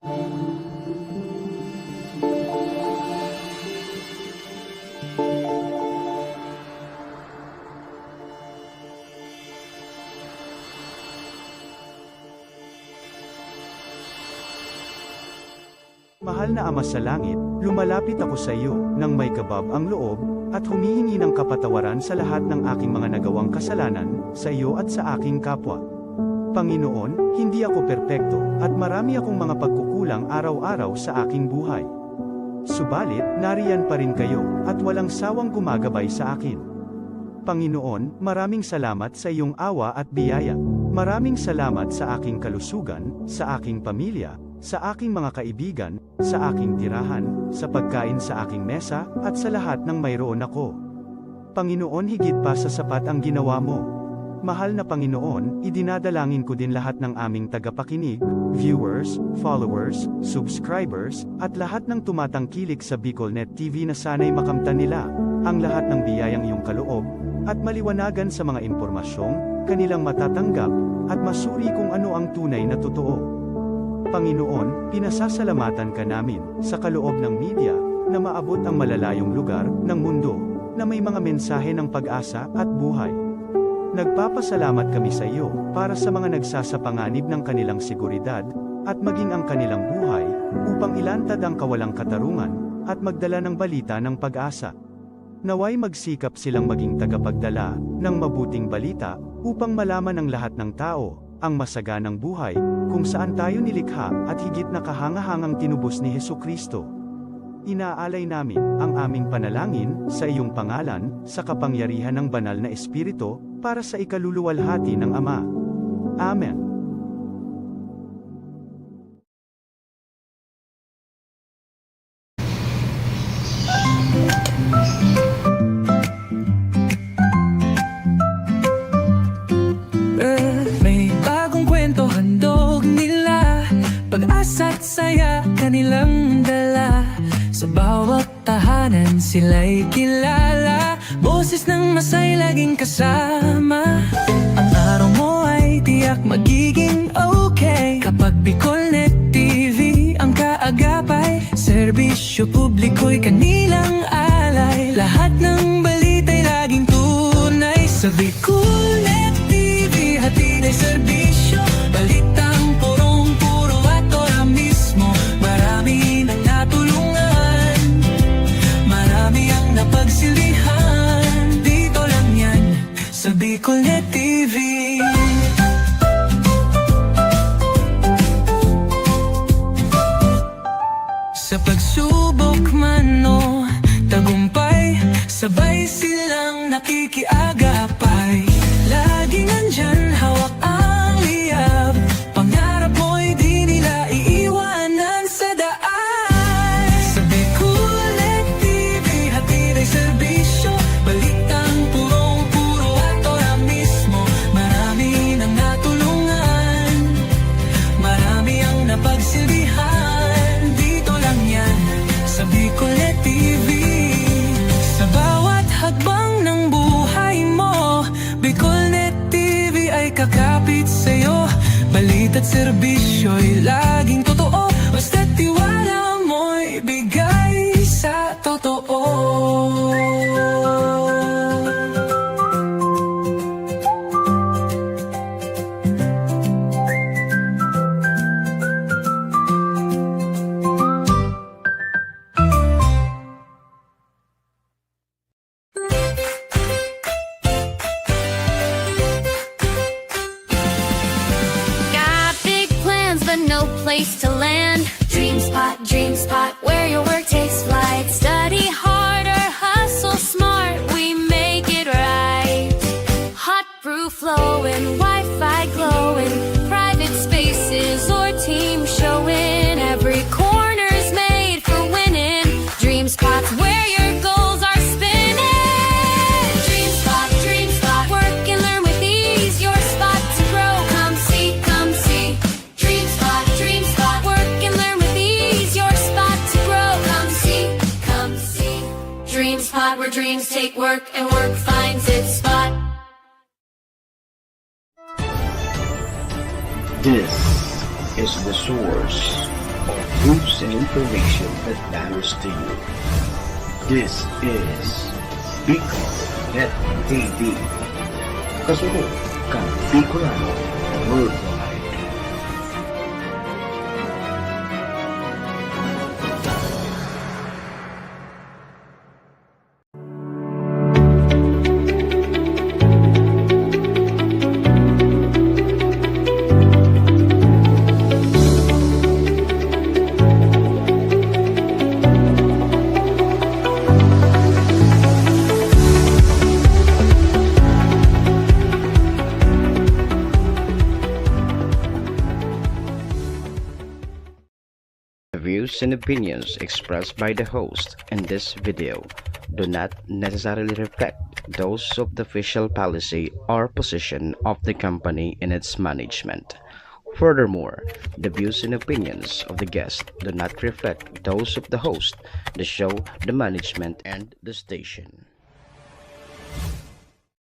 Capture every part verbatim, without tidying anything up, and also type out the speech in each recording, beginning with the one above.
Mahal na Ama sa Langit, lumalapit ako sa iyo nang may kabab ang loob, at humihingi ng kapatawaran sa lahat ng aking mga nagawang kasalanan, sa iyo at sa aking kapwa. Panginoon, hindi ako perpekto, at marami akong mga pagkukulang araw-araw sa aking buhay. Subalit, nariyan pa rin kayo, at walang sawang gumagabay sa akin. Panginoon, maraming salamat sa iyong awa at biyaya. Maraming salamat sa aking kalusugan, sa aking pamilya, sa aking mga kaibigan, sa aking tirahan, sa pagkain sa aking mesa, at sa lahat ng mayroon ako. Panginoon, higit pa sa sapat ang ginawa mo. Mahal na Panginoon, idinadalangin ko din lahat ng aming tagapakinig, viewers, followers, subscribers, at lahat ng tumatangkilik sa BicolNet T V na sana'y makamtan nila ang lahat ng biyayang iyong kaloob, at maliwanagan sa mga impormasyong kanilang matatanggap, at masuri kung ano ang tunay na totoo. Panginoon, pinasasalamatan ka namin sa kaloob ng media na maabot ang malalayong lugar ng mundo na may mga mensahe ng pag-asa at buhay. Nagpapasalamat kami sa iyo para sa mga nagsasapanganib ng kanilang seguridad at maging ang kanilang buhay upang ilantad ang kawalang katarungan at magdala ng balita ng pag-asa. Naway magsikap silang maging tagapagdala ng mabuting balita upang malaman ng lahat ng tao ang masaganang buhay kung saan tayo nilikha at higit na kahangahangang tinubos ni Jesu-Cristo. Inaalay namin ang aming panalangin sa iyong pangalan, sa kapangyarihan ng Banal na Espiritu, para sa ikaluluwalhati ng Ama. Amen. May bagong kwento handog nila, pag-asa at saya kanilang dala. Sa bawat tahanan sila'y kilala, boses ng masay laging kasama. Ang araw mo ay tiyak magiging okay kapag BicolNet T V ang kaagapay. Serbisyo publiko'y kanilang alay, lahat ng balita'y laging tunay. Sa BicolNet T V, hatid ay serbisyo, balitang purong-puro at ora mismo. Marami nang natulungan, marami ang napagsilbihan. Dito lang yan sa BicolNet T V. Sa pagsubok man o tagumpay, sabay silang nakikiagapay. Laging nandyan, hawak ang liyab, pangarap mo'y di nila iiwanan sa daan. Sa BicolNet T V, hatid ay serbisyo, balitang purong-puro at ora mismo. Marami nang natulungan, marami ang napagsilbihan. Dito lang yan sa BicolNet T V. Sa bawat hakbang ng buhay mo, BicolNet T V ay kakapit sa'yo. Balita't serbisyo'y laging totoo, basta't tiwala mo'y bigay sa totoo. Got big plans, but no place to land. Dream Spot, Dream Spot, where your work takes flight. Study hard or hustle smart, we make it right. Hot brew flowing, Wi-Fi glowing, private spaces or team showing. Every corner's made for winning. Dream Spot's where your goals are spinning. Dream Spot, Dream Spot, work and learn with ease. Your spot to grow. Come see, come see. Dream Spot, Dream Spot, work and learn with ease. Your spot to grow. Come see, come see. Dream Spot, where dreams take work and work finds its spot. This is the source of News and information that matters to you. This is Bicol Net T V. Kasunod kan Bicolano Worldwide. The views and opinions expressed by the host in this video do not necessarily reflect those of the official policy or position of the company and its management. Furthermore, the views and opinions of the guest do not reflect those of the host, the show, the management, and the station.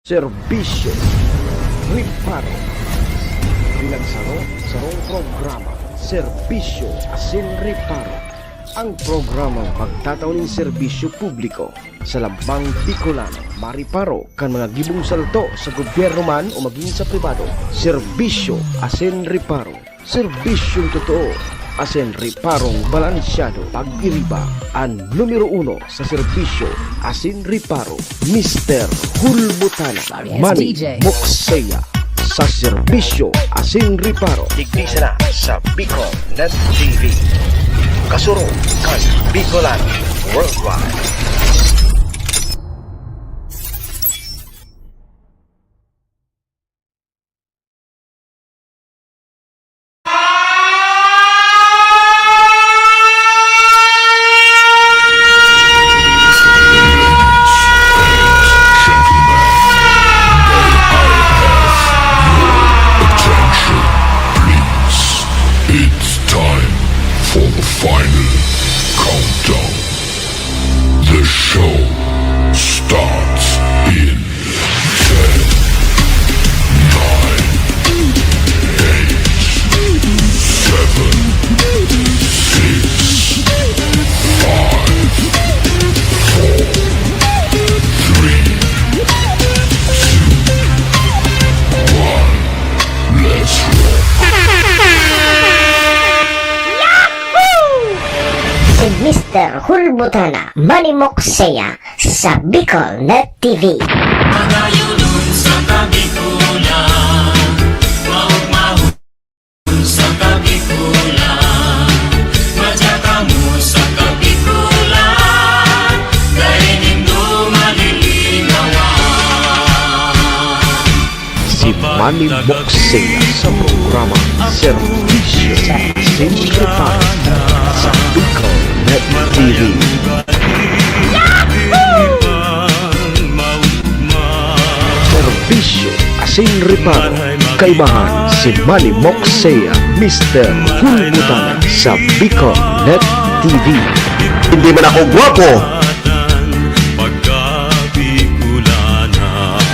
Serbisyo Reparo. Pinagsaro-sarong programa, Serbisyo asin Reparo. Ang programang magtatao nin serbisyo publiko sa lambang Bicolano, mareparo kan mga gibong salto sa gobyerno man o magin sa pribado. Serbisyo asin Reparo. Serbisyong totoo asin reparong balansyado. Pag-iriba, an numero uno sa serbisyo asin reparo, Mister Hulbutana, Sorry, Manny D J. Moksea, sa serbisyo asin reparo. Digdi sana sa Bicol Net T V. Kasurog kan Bicolano Worldwide. It's time for the final countdown. The show starts in ten, nine, eight, seven, six, five, four, three, two, one. Let's rock! Si Mister Hulbutana, Manny Moksea, sa Bicol Net T V. Magayon sa Kabikulan, maugmahon sa Kabikulan, madya kamo sa Kabikulan, dai nindo malilinawan. Si Manny Moksea sa programa Serbisyo asin Reparo sa Bicol Net T V. Serbisyo asin Reparo, kaibahan si Manny Moksea, Mister Hulbutana sa Bicol Net T V. Hindi man ako gwapo.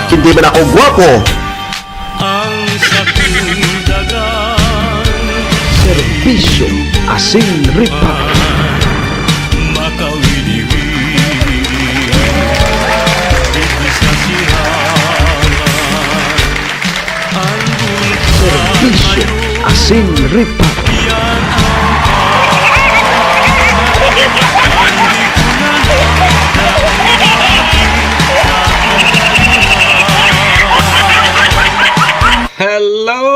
Hindi man ako gwapo. Ang sakong dagang Serbisyo asin reparo. Makawiniwini sa sirangan. Ang bulkan Serbisyo asin reparo. Hello!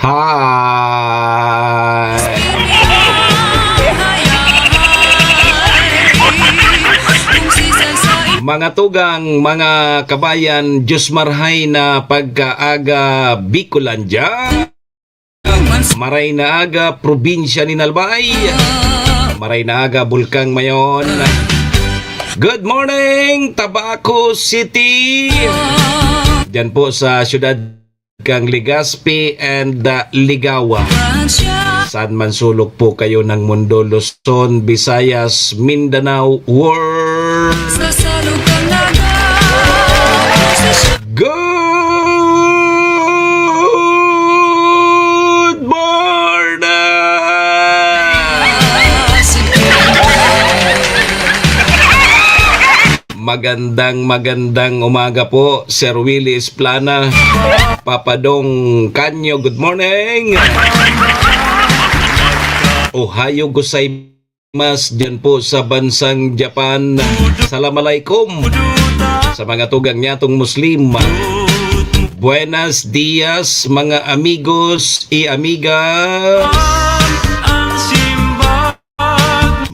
Hi! Mga tugang, mga kabayan, Diyos marhay na pagkaaga, Bicolandia. Maray na aga, probinsya nin Albay. Maray na aga, Bulkang Mayon. Good morning, Tabaco City. Diyan po sa siyudad kang Legazpi and, uh, Ligao. Saan man sulok po kayo ng mundo, Luzon, Visayas, Mindanao, world. Sa salog kang naga, sa Good Magandang, magandang umaga po, Sir Willie Esplana, Papa Dong Canyo, good morning. Ohayo gozaimasu diyan po sa bansang Japan. Salam alaikum sa mga tugang niyatong Muslim. Buenas dias, mga amigos y amigas.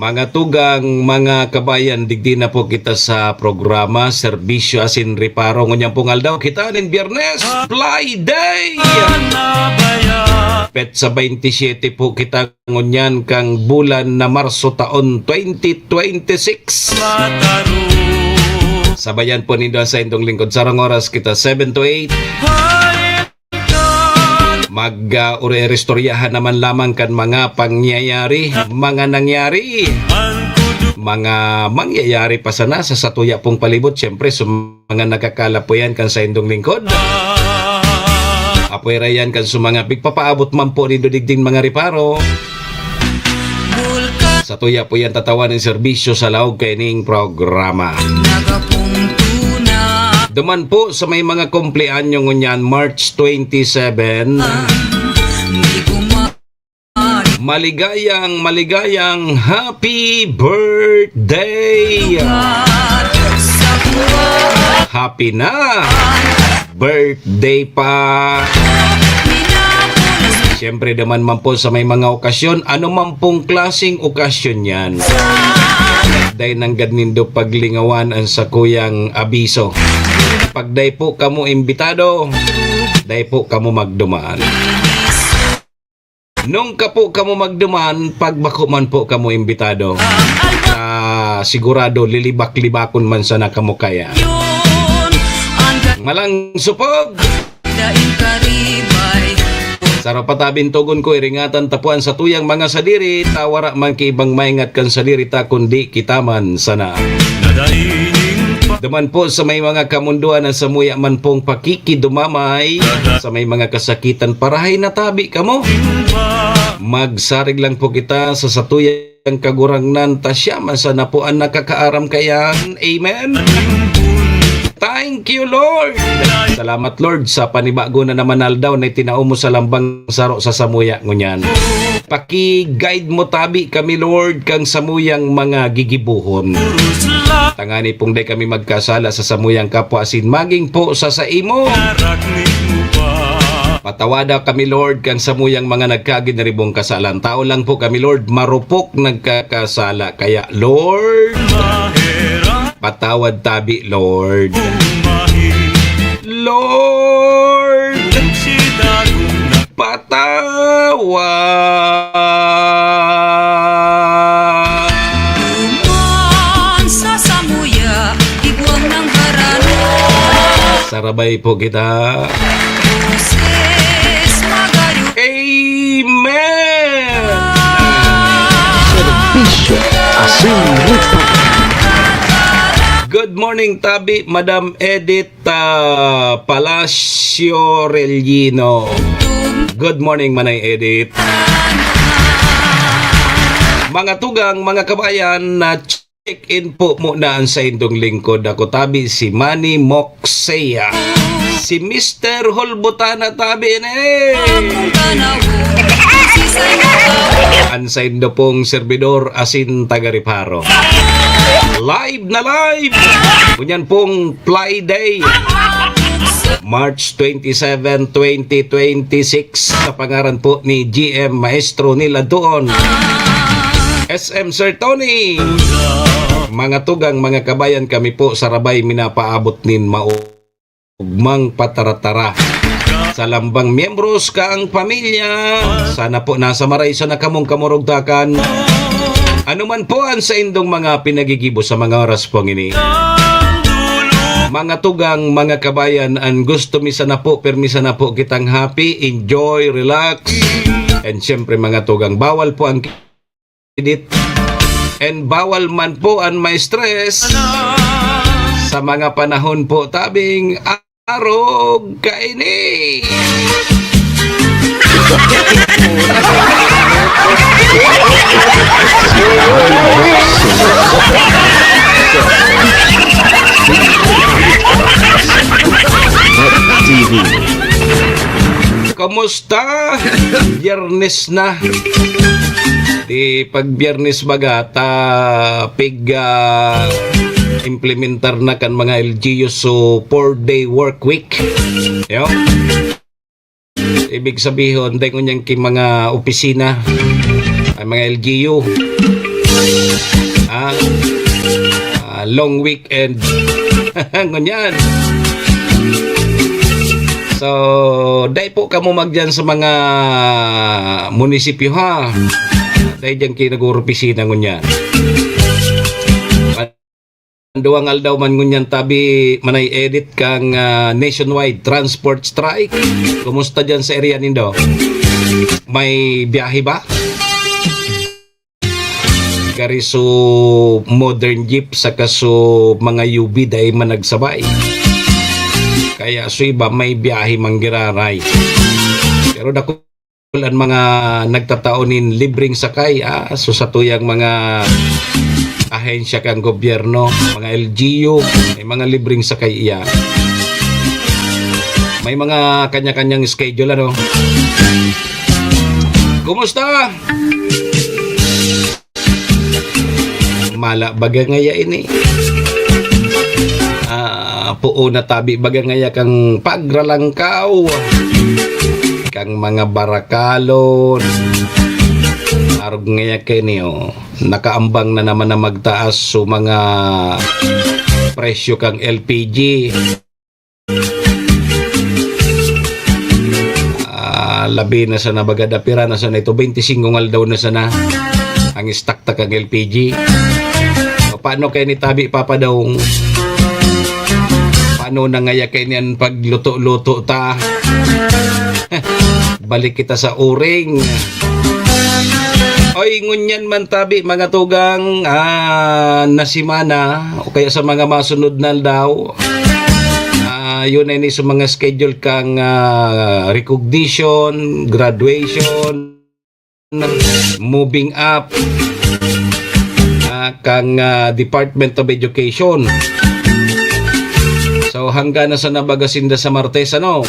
Mga tugang, mga kabayan, digdi na po kita sa programa, Serbisyo Asin Reparo. Ngunyan pong aldaw, kita nin Biyernes, Fly Day! Petsa twenty-seven po kita ngunyan kang bulan na Marso taon twenty twenty-six. Sabayan po nindo ang saindong lingkod. Sarong oras kita, seven to eight. Mag, ah, uri-, iristoryahan naman lamang kan mga pangyayari, mga nangyari, mga mangyayari pa sana sa satuya pong palibot. Siyempre, sa mga nagkakala po yan kan saindong lingkod. Apwera yan kan sa mga pigpapaabot man po ni Dudigding mga reparo. Satuya po yan tatawan ng serbisyo sa laog kaining programa. Duman po sa may mga kumpleanyo ngunyan, March twenty-seven. Maligayang, maligayang happy birthday! Happy na! Birthday pa! Siyempre naman man po sa may mga okasyon, ano man pong klaseng okasyon yan. Dai nanggad nindo paglingawan ang sakuyang abiso. Pag dai po kamo imbitado, dai po kamo magduman. Nung ka po kamo magduman, pag bako man po kamo imbitado, ah, sigurado lilibak-libakon man sana kamo kaya. Malang supog! Saro pa ta, bintogon ko, iringatan ta po an satuyang mga sadiri, ta wara man ki ibang maingat kan sadiri ta, kundi kita man sana. Duman po sa may mga kamundoan na samuya man pong pakikidumamay, sa may mga kasakitan, parahay na tabi kamo. Magsarig lang po kita sa satuyang Kagurangnan, ta siya man sana po an nakakaaram kaiyan. Amen. Thank you, Lord. Salamat, Lord, sa panibago na naman na aldaw na itinao mo sa lambang saro sa samuya ngunyan. Paki-guide mo tabi kami, Lord, kang samuyang mga gigibohon. Tangani pong dai kami magkasala sa samuyang kapwa asin magin po sa saimo. Patawada kami, Lord, kan samuyang mga nagkaginiribong kasalan. Tao lang po kami, Lord, marupok nagkakasala. Kaya, Lord, patawad tabi, Lord. Lord, patawad. Duman sa samuya, igwang ng harano. Sarabay po kita. Boses magayo. Amen! Serbisyo asin rupa. Good morning, tabi, Madam Edith, ah, Palacio Relino. Good morning, Manay Edith. Mga tugang, mga kabayan, na check-in po muna ang saindong lingkod. Ako tabi si Manny Moxea. Si Mister Hulbutana tabi na eh. Ang saindo pong servidor asin taga Reparo. Live na live! Ngunyan pong Fly Day, March twenty-seven, twenty twenty-six, sa pangaran po ni G M Maestro Nila Doon, S M Sir Tony. Mga tugang, mga kabayan, kami po sa Rabay minapaabot nin maugmang pataratara sa lambang miyembros kaang pamilya. Sana po nasa maray sana kamong kamurugtakan. Ano man po ang saindong mga pinagigibo sa mga oras pong ini. Mga tugang, mga kabayan, an gusto mi sana po, pirmi sana po kitang happy, enjoy, relax. And syempre, mga tugang, bawal po ang edit. And bawal man po ang ma-stress sa mga panahon po tabing arog kaini. Kumusta? Biyernes na. Di pag Biyernes baga, ta pig, ah, implementar na kan mga L G U, so four-day work week. Yo. Ibig sabihon, dai ngunyan ki mga opisina, ang mga L G U. Ah, ah, long weekend. Ngunyan. So, dai po kamo magdiyan sa mga munisipyo, ha. Dai diyan ki nag-opisina ngunyan. Duwang aldaw man ngunyan tabi manay edit kang, ah, nationwide transport strike. Kumusta diyan sa area nindo? May biyahe ba? Gari so modern jeep saka so mga U V dai man nagsabay. Kaya so iba may biyahe manggiraray. Pero dako an mga nagtatao nin libreng sakay, ah, so satuyang mga ahensya kan gobyerno, mga L G U, may mga libreng sakay iya. May mga kanya-kanyang schedule, ano? Kumusta? Mala baga ngaya ini. Ah, puo na tabi baga ngaya kang pagralangkaw. Kang mga barakalon. Arog ngaya kini, oh. Nakaambang na naman na magtaas so mga presyo kang L P G. Ah, labi na sana baga, dapira na sana ito, twenty-five ngaldaw na sana ang stock ta kang L P G. O, paano kaya ni tabi, Papa Dong? Paano na ngaya kaya niyan pagluto-luto ta? Balik kita sa uring. Oy, ngunyan man tabi, mga tugang, ah, na semana, o kaya sa mga masunod na aldaw, ah, yun ay ni sa mga schedule kang, ah, recognition, graduation, moving up, ah, kang, ah, Department of Education. So, hangga na sana baga sinda sa Martes, ano?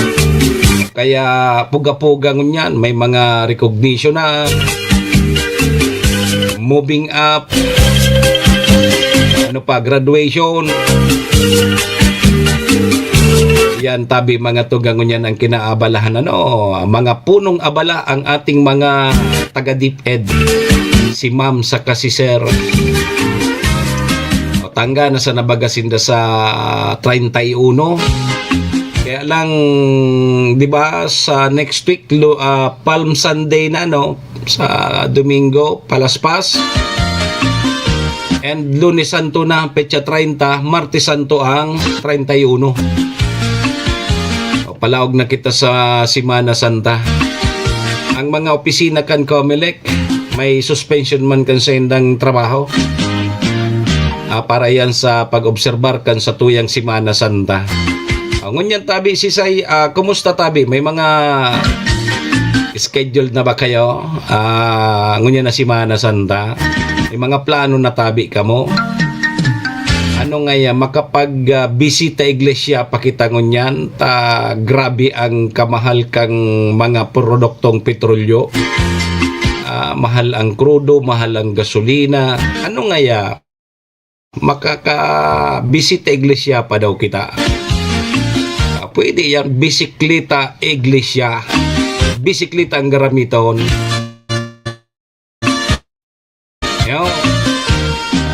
Kaya puga-puga ngunyan, may mga recognition na, moving up, ano pa, graduation. Yan, tabi, mga tugang, ngunyan ang kinaabalahan, ano, mga punong abala ang ating mga taga-DepEd, si Ma'am saka si Sir. O, tangga na sana baga sinda sa treinta y uno. Kaya lang, di ba, sa next week, lo-, ah, Palm Sunday na, no? Sa Domingo, palaspas. And Lunes Santo na, petsa treinta, Martes Santo ang treinta y uno. O, palaog na kita sa Semana Santa. Ang mga opisina kan Comelec, may suspension man kan saindang trabaho. Ah, para yan sa pag-obserbar kan satuyang Semana Santa. Ah, ngunyan tabi, Sisay, ah, kumusta tabi? May mga scheduled na ba kayo? Ah, ngunyan na Semana Santa. May mga plano na tabi kamo? Ano ngaya, makapag, ah, bisita iglesia pa kita ngunyan? Ta grabe ang kamahal kang mga produktong petrolyo. Ah, mahal ang krudo, mahal ang gasolina. Ano ngaya? Makakabisita iglesia pa daw kita. Ah, pwede yan, bisikleta iglesia. Bisikleta ang garamiton. Yo.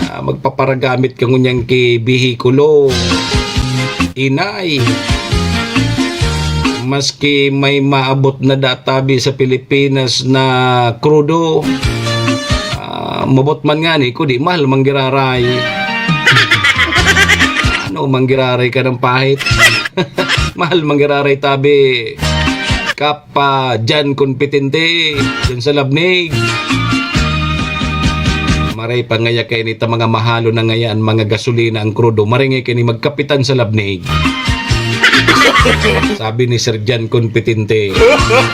Ah, magpaparagamit ka ngunyan ki behikulo. Inay. Maski may maabot na databi sa Pilipinas na krudo, ah, mabot man ngani, kung di, mahal manggiraray. Ano, manggiraray ka ng pahit? Mahal manggiraray tabi. Kapa, dyan, kompetente. Dyan sa labnig. Maray pa ngaya kay nita mga mahalo na ngaya ang mga gasolina, ang krudo. Maray ngaya kini magkapitan sa labnig. Sabi ni Sir Jan Competente,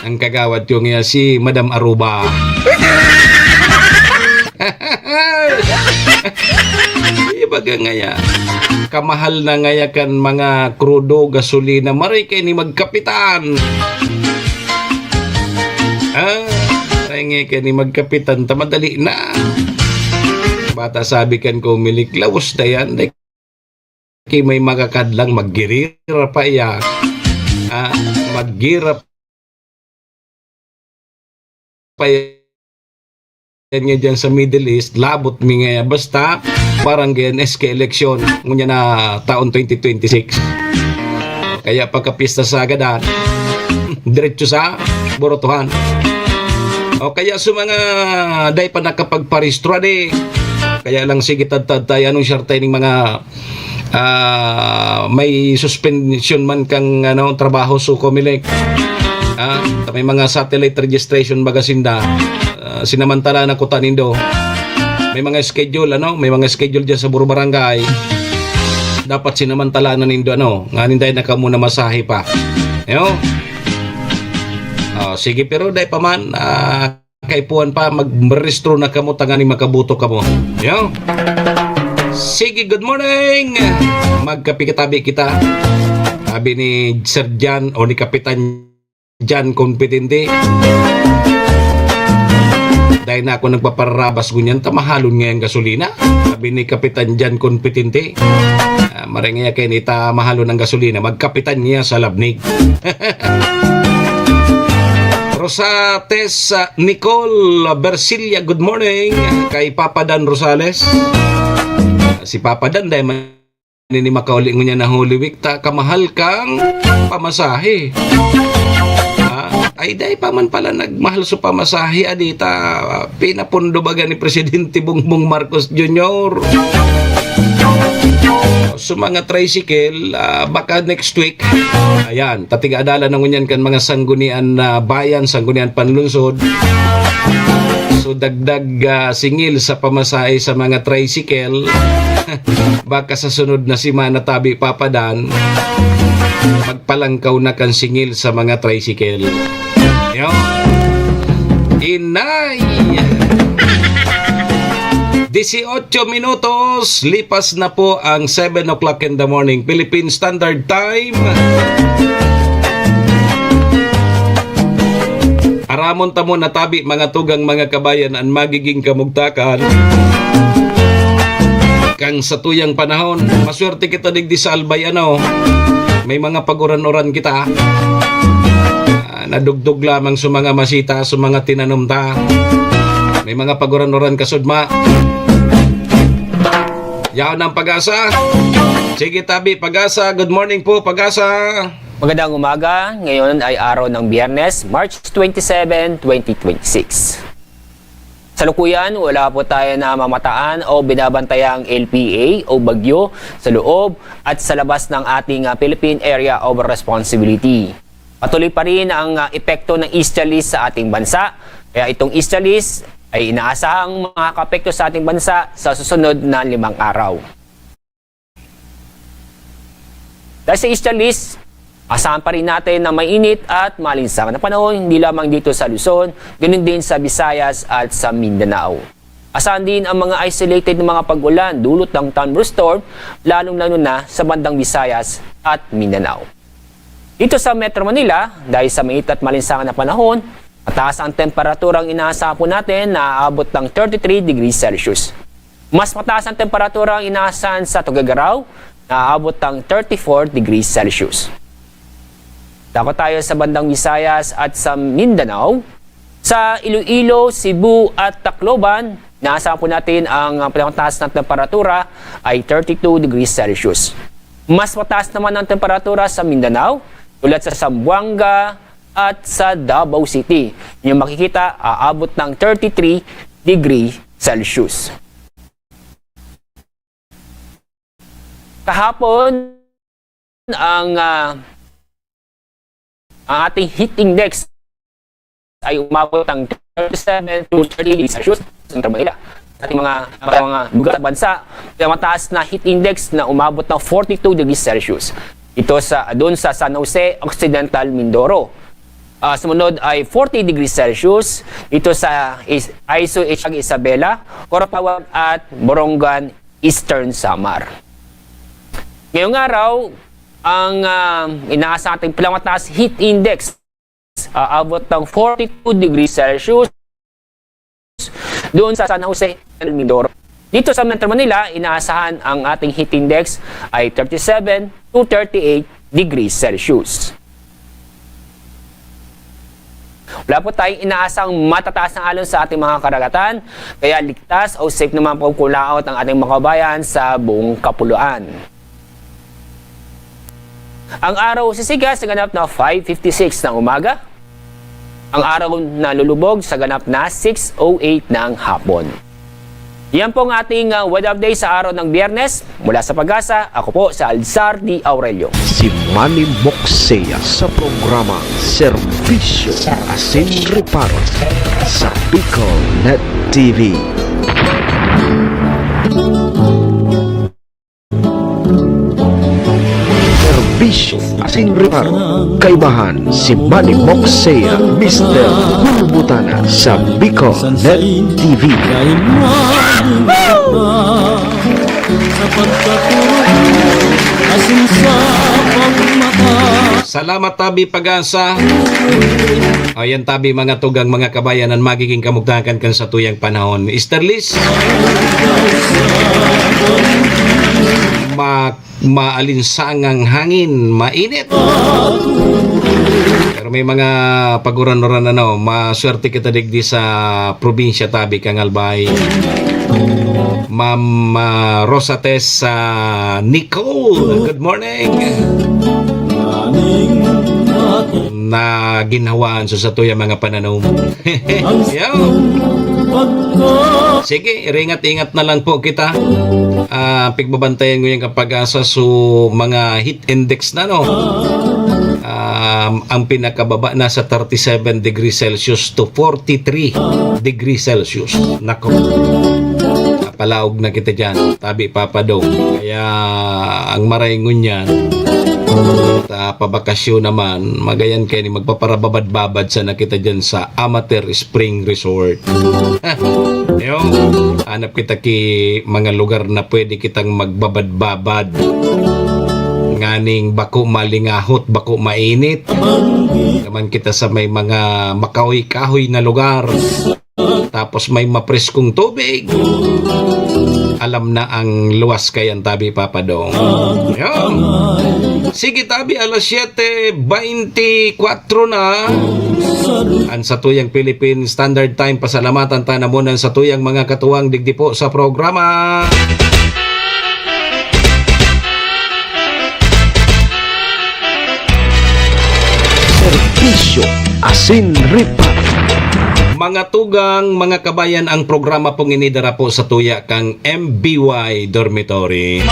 ang kagawad ko nga si Madam Aruba. Ibaga ngaya, kamahal na ngaya kan mga krudo, gasolina, maray kay ni magkapitan. Ah, ay nga kani magkapitan ta, madali na. Bata sabi kan Comelec, "Lawas na yan. Dai ki may makakadlang, maggirira pa iya." Ah, maggirap pa yan nga dyan sa Middle East, labot mi nga yan. Basta, parang ganyan, S K election, ngunyan na taon twenty twenty-six. Kaya pagkapista sa gadan, diretso sa Borotohan. O kaya sa mga dai pa nakapagparehistro, adi. Kaya lang, sige, tadtad tayo. Anong siyarte ning mga, ah, may suspension man kang, ano, trabaho sa Comelec? Ah, may mga satellite registration baga sinda. Ah, sinamantala na kuta nindo. May mga schedule, ano? May mga schedule dyan sa Buro Barangay. Dapat sinamantala na nindo, ano? Nganing dai na kamo namasahe pa. Yo? Oh, sige, pero dai pa man, ah, kaipuhan pa, magrehistro na kamo, tanganing makaboto kamo. Yo? Sige, good morning! Magkape katabi kita. Sabi ni Sir Jan o ni Kapitan Jan Competente. Dai na ako nagpaparabas ngunyan, ta mahalon ngayang gasolina. Sabi ni Kapitan Jan Competente, ah, maray ngaya kaini ta mahalon ang gasolina, magkapitan niya sa labnig. Rosates, ah, Nicole Versilia, good morning. Kay Papa Dan Rosales. Si Papa Dan, dai man ini makauli ngunyan na Holy Week, ta kamahal kang pamasahe. Ah, ay, dai pa man pala nagmahal sa pamasahe, adi ta, ah, pinapundo baga ni Presidente Bongbong Marcos Junior. Sa mga tricycle, ah, baka next week. Ayan, tatiga-adala na ngunyan kan mga sanggunian na bayan, sanggunian panlungsod. So, dagdag, ah, singil sa pamasahe sa mga tricycle. Baka sa sunod na semana, tabi, Papa Dan, magpalangkaw na kan singil sa mga tricycle. Yo. Inay! Dieciocho minutos, lipas na po ang seven o'clock in the morning, Philippine Standard Time. Aramon ta mo na tabi, mga tugang, mga kabayan, an magiging kamugtakan kan satuyang panahon. Maswerte kita digdi sa Albay, ano, may mga paguran-uran kita. Ah, nadugdog lamang sa mga masita, sa mga tinanom ta. May mga paguran-uran kasudma. Yaon ang Pag-asa. Sige, tabi, Pag-asa. Good morning po, Pag-asa. Magandang umaga. Ngayon ay araw ng Biyernes, March twenty-seven, twenty twenty-six. Salukuyan, wala po tayo namamataan o binabantayang L P A o bagyo sa loob at sa labas ng ating, ah, Philippine Area of Responsibility. Patuloy pa rin ang, ah, epekto ng easterlies sa ating bansa. Kaya itong easterlies ay inaasahang makakaapekto sa ating bansa sa susunod na limang araw. Dahil sa easterlies, asahan pa rin natin na mainit at maalinsangan na panahon, hindi lamang dito sa Luzon, ganun din sa Visayas at sa Mindanao. Asahan din ang mga isolated na mga pag-ulan dulot ng thunderstorm, lalong-lalo na sa bandang Visayas at Mindanao. Dito sa Metro Manila, dahil sa mainit at maalinsangan na panahon, mataas ang temperaturang inaasahan po natin na aabot ng thirty-three degrees Celsius. Mas mataas ang temperatura ang inaasahan sa Tuguegarao, na aabot ng thirty-four degrees Celsius. Dako tayo sa bandang Visayas at sa Mindanao. Sa Iloilo, Cebu at Tacloban, inaasahan po natin ang, ah, pinakamataas na temperatura ay thirty-two degrees Celsius. Mas mataas naman ang temperatura sa Mindanao, tulad sa Zamboanga at sa Davao City. Yung makikita, aabot ng thirty-three degree Celsius. Kahapon, ang, ah, ang ating heat index ay umabot ng thirty-seven to thirty degrees Celsius sa Central Manila. Sa ating mga, mga, mga lugar sa bansa, may mataas na heat index na umabot ng forty-two degrees Celsius. Ito sa, doon sa San Jose Occidental, Mindoro. Ah, sumunod ay forty degrees Celsius. Ito sa Is-, Aiso, Isabela, Coronadal at Borongan, Eastern Samar. Ngayong araw, ang, ah, inaasahan nating pinakamataas heat index aabot ng forty-two degrees Celsius. Doon sa San Jose and Mindoro. Dito sa Metro Manila, inaasahan ang ating heat index ay thirty-seven to thirty-eight degrees Celsius. Wala po tayong inaasang matataas na alon sa ating mga karagatan, kaya ligtas o safe naman po kulaot ang ating mga kabayan sa buong kapuluan. Ang araw sisiga sa ganap na five fifty-six ng umaga. Ang araw na lulubog sa ganap na six oh eight ng hapon. Yan po ang ating, ah, weather update sa araw ng Biyernes. Mula sa Pag-asa, ako po si Alzar D. Aurelio. Si Manny Moksea sa programa Serbisyo Asin Reparo sa Bicol Net T V. Serbisyo Asin Reparo. Kaibahan si Manny Moksea, Mister Bulbutana sa Bicol Net T V. Sa pagkatulog asin sa pagmata. Salamat tabi Pag-asa. Ayan tabi mga tugang, mga kabayan, ang magiging kamugtakan kan sa tuyang panahon. Easterlies, ma maalinsangang hangin, mainit. Pero may mga paguran-uran, ano, maswerte kita digdi sa probinsya tabi kang Albay. Ma'am, ah, Rosates, ah, Nicole, good morning. Na ginhawaan sa satuya mga pananom. Yo. Sige, ringat-ingat na lang po kita. Ah, pigbabantayan ko yung kapag-asa so mga heat index na, no. Um, ang pinakababa na sa thirty-seven degrees Celsius to forty-three degrees Celsius. Nako. Palaog na kita dyan, tabi Papa Dong. Kaya ang maray ngunyan, ta pabakasyon naman, magayan kayo ni magpaparababad-babad sana kita dyan sa Amateur Spring Resort. Yung, hanap kita ki mga lugar na pwede kitang magbabad-babad. Nganing bako malingahot, bako mainit. Naman kita sa may mga makahoy-kahoy na lugar. Tapos may mapreskong tubig. Alam na ang luwas kayan tabi, Papa Dong. Yan. Sige tabi, alas siyete beintikwatro na. Ang satuyang Philippine Standard Time, pasalamatan ta na muna ang satuyang mga katuwang digdi po sa programa. Serbisyo Asin Reparo. Mga tugang, mga kabayan, ang programa pong inidara po sa tuya kang M B Y Dormitory.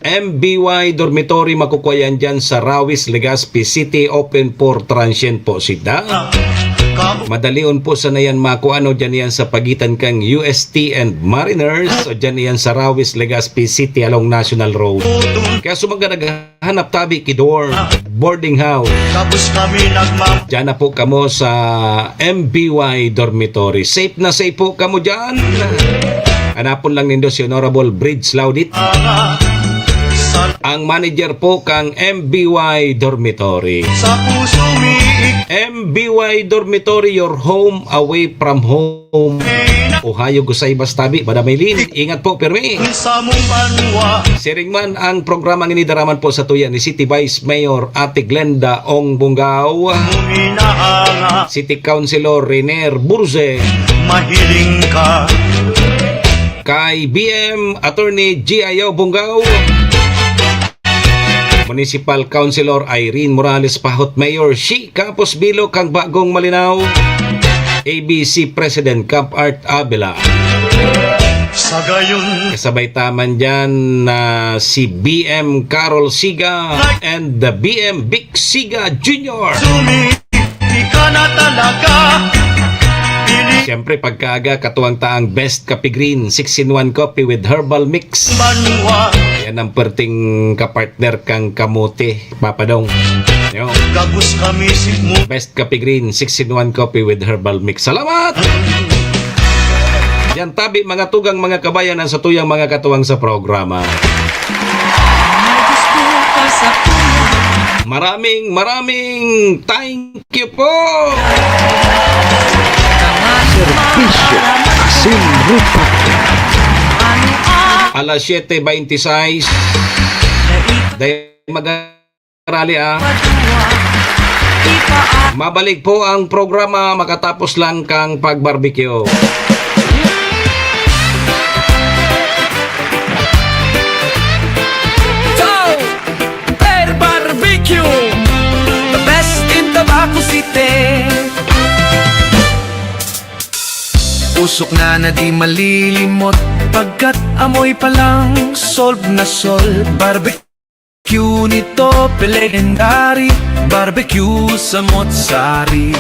M B Y Dormitory, makukuha yan dyan sa Rawis, Legazpi City, open for transient po sida. Madalion po sana yan makuha, ano, dyan yan sa pagitan kang U S T and Mariners, o dyan yan sa Rawis, Legazpi City along National Road. Kaya sumaga naghahanap tabi ki dorm, boarding house. Tapos kami nagmam- Diyan na po kamo sa M B Y Dormitory. Safe na safe po kamo diyan. Hanapon lang nindo si Honorable Bridge Laudit. Ang manager po kang M B Y Dormitory. Sa puso miig. M B Y Dormitory, your home away from home. Ohayag gusaimasu tabi, Madam Eileen. Ingat po, pirmi. Sa mong banwa. Siring man ang programang inidaraman po sa tuya ni City Vice Mayor Ate Glenda Ong Bungao. Minahanga. City Councilor Renier Burze. Mahiling ka. Kay B M Attorney G I O Bungao. Municipal Councilor Irene Morales Pahot, Mayor Shi Campos Bilo kang Bagong Malinao, A B C President Camp Art Avila. Sa gayon, kasabay taman dyan na si B M Carol Siga and the B M Vic Siga Junior. Sumi- Ika na talaga. Siyempre, pagkaaga, katuwang ta ang Best Kape Green, six-in-one coffee with herbal mix. Banwa. Yan ang perting kapartner kang kamote, Papa Dong. Yo. Gabos kami si mo. Best Kape Green, six-in-one coffee with herbal mix. Salamat! Yan tabi, mga tugang, mga kabayan, ang satuyang mga katuwang sa programa. May gusto ka sa kuya. Maraming, maraming thank you po! Serbisyo asin report. Alas siyete beintisais. Dai magarali, ah. Mabalik po ang programa makatapos lang kang pag-barbecue. Ciao! Per Barbecue, the best in Tabaco City. Usok na na di malilimot, pagkat amoy pa lang solve na solve. Barbecue nito, legendary, barbecue sa Motsari.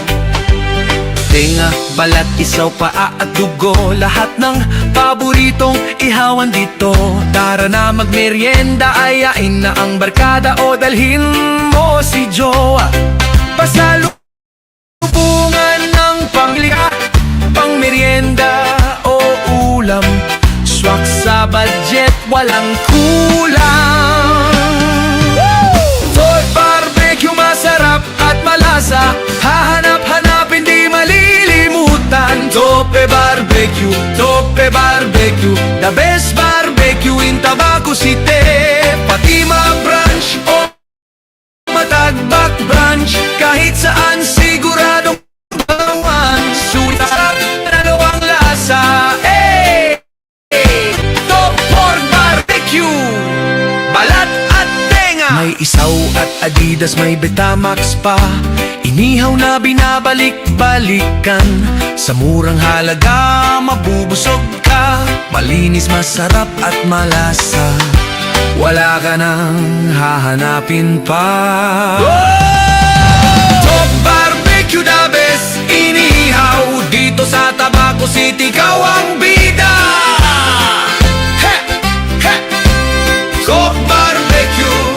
Tenga, balat, isaw, paa at dugo, lahat ng paboritong ihawan dito. Tara na magmerienda, ayain na ang barkada o dalhin mo si jowa. Pasalubungan ng pamilya, pang merienda o ulam. Swak sa budget, walang kulang. For Barbecue, masarap at malasa. Hahanap-hanapin, di malilimutan. Tope Barbecue, Tope Barbecue, the best barbecue in Tabaco City. Pati mga brunch o matagbak brunch, kahit saan siguradong gawan. Sulit sa nalo ang lasa. Eh! Top Pork Barbecue! Balat at tenga! May isaw at Adidas, may Betamax pa. Inihaw na binabalik-balikan. Sa murang halaga, mabubusog ka. Malinis, masarap at malasa. Wala ka nang hahanapin pa. Top Barbecue, the best inihaw. Dito sa Tabaco City, ikaw ang bida. He! He! Coke Barbecue.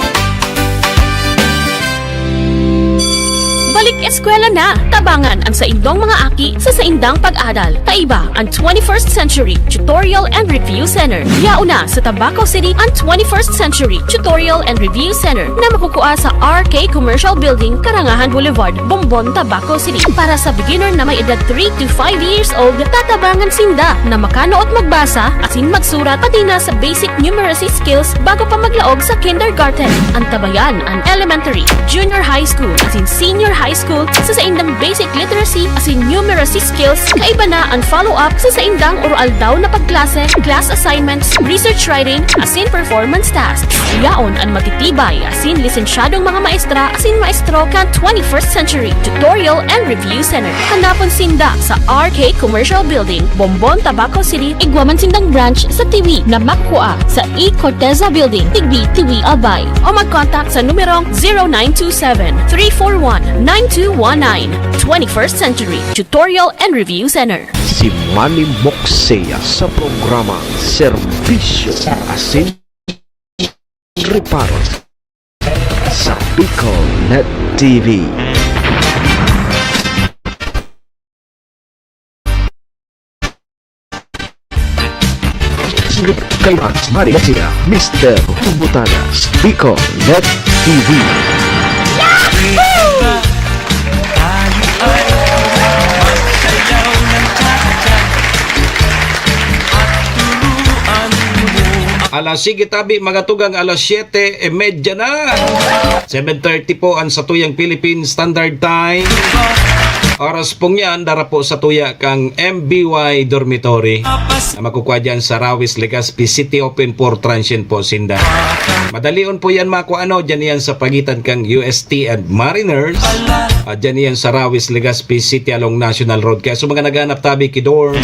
Balik eskwela na! Tabangan ang saindong mga aki sa saindang pag-adal. Kaiba ang twenty-first Century Tutorial and Review Center. Yaon na sa Tabaco City ang twenty-first Century Tutorial and Review Center na makukua sa R K Commercial Building, Karangahan Boulevard, Bombon, Tabaco City. Para sa beginner na may edad three to five years old, tatabangan sinda na makanood magbasa asin magsurat, pati na sa basic numeracy skills bago pa maglaog sa kindergarten. Antabayan an elementary, junior high school, asin senior high school sa saindang basic literacy asin numeracy skills. Kaiba na an follow-up sa saindang oro-aldaw na pagklase, class assignments, research writing, asin performance tasks. Yaon an matitibay asin lisensyadong mga maestra asin maestro kan twenty-first Century Tutorial and Review Center. Hanapon sinda sa R K Commercial Building, Bombon, Tabaco City. Igwa man sindang branch sa Tiwi na makukua sa E Corteza Building, Tigbi, Tiwi, Albay. O mag-contact sa numerong zero nine two seven, three four one, nine two one nine. Twenty-first Century Tutorial and Review Center. Si Manny Moxea sa programa Serbisyo asin Reparo sa Bicol Net T V. Kay Max Maria Garcia, Mister Butanas, Bicol Net T V. Alas sige tabi, mga tugang, alas siyete y medya na. Seven thirty po ang satuyang Philippine Standard Time. Oras pong yan, dara po satuya kang M B Y Dormitory na makukua dyan sa Rawis, Legazpi City. Open for transient po sinda. Madalion po yan makua, ano, dyan yan sa pagitan kang U S T and Mariners. At dyan yan sa Rawis, Legazpi City along National Road. Kaya sa mga naghahanap tabi ki dorm,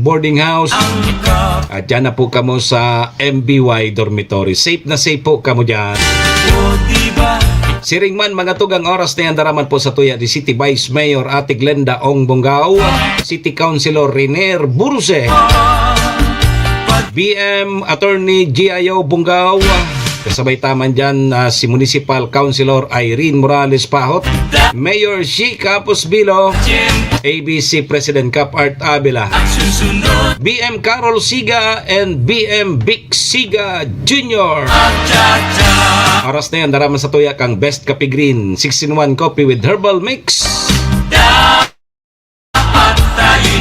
boarding house, at dyan na po kamo sa M B Y Dormitory. Safe na safe po kamo dyan. Siring man, mga tugang, oras na yan, dara man po satuya ni City Vice Mayor Ate Glenda Ong Bongao, City Councilor Renier Buruse, B M Attorney G I O Bongao, kasabay ta man dyan, ah, si Municipal Councilor Irene Morales Pahot, Mayor Shi Capos Bilo, A B C President Cap Art Avila, B M Carol Siga, and B M Vic Siga Junior. Oras na yan, dara man sa tuya kang Best Kape Green, six in one coffee with herbal mix.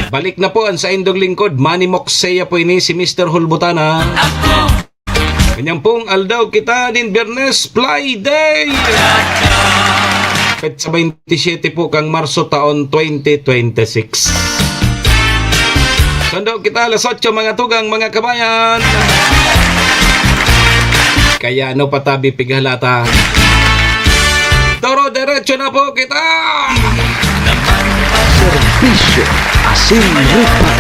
Balik na po ang saindong lingkod, Manny Moxea po ini, si Mister Hulbutana. Ganyan pong aldaw kita nin Biyernes, Fly Day! Petsa twenty-seven po kang Marso taon twenty twenty-six. Sundo kita alas otso, mga tugang, mga kabayan. Kaya ano pa tabi pighalata? Doro-derecho na po kita! Serbisyo asin rupa.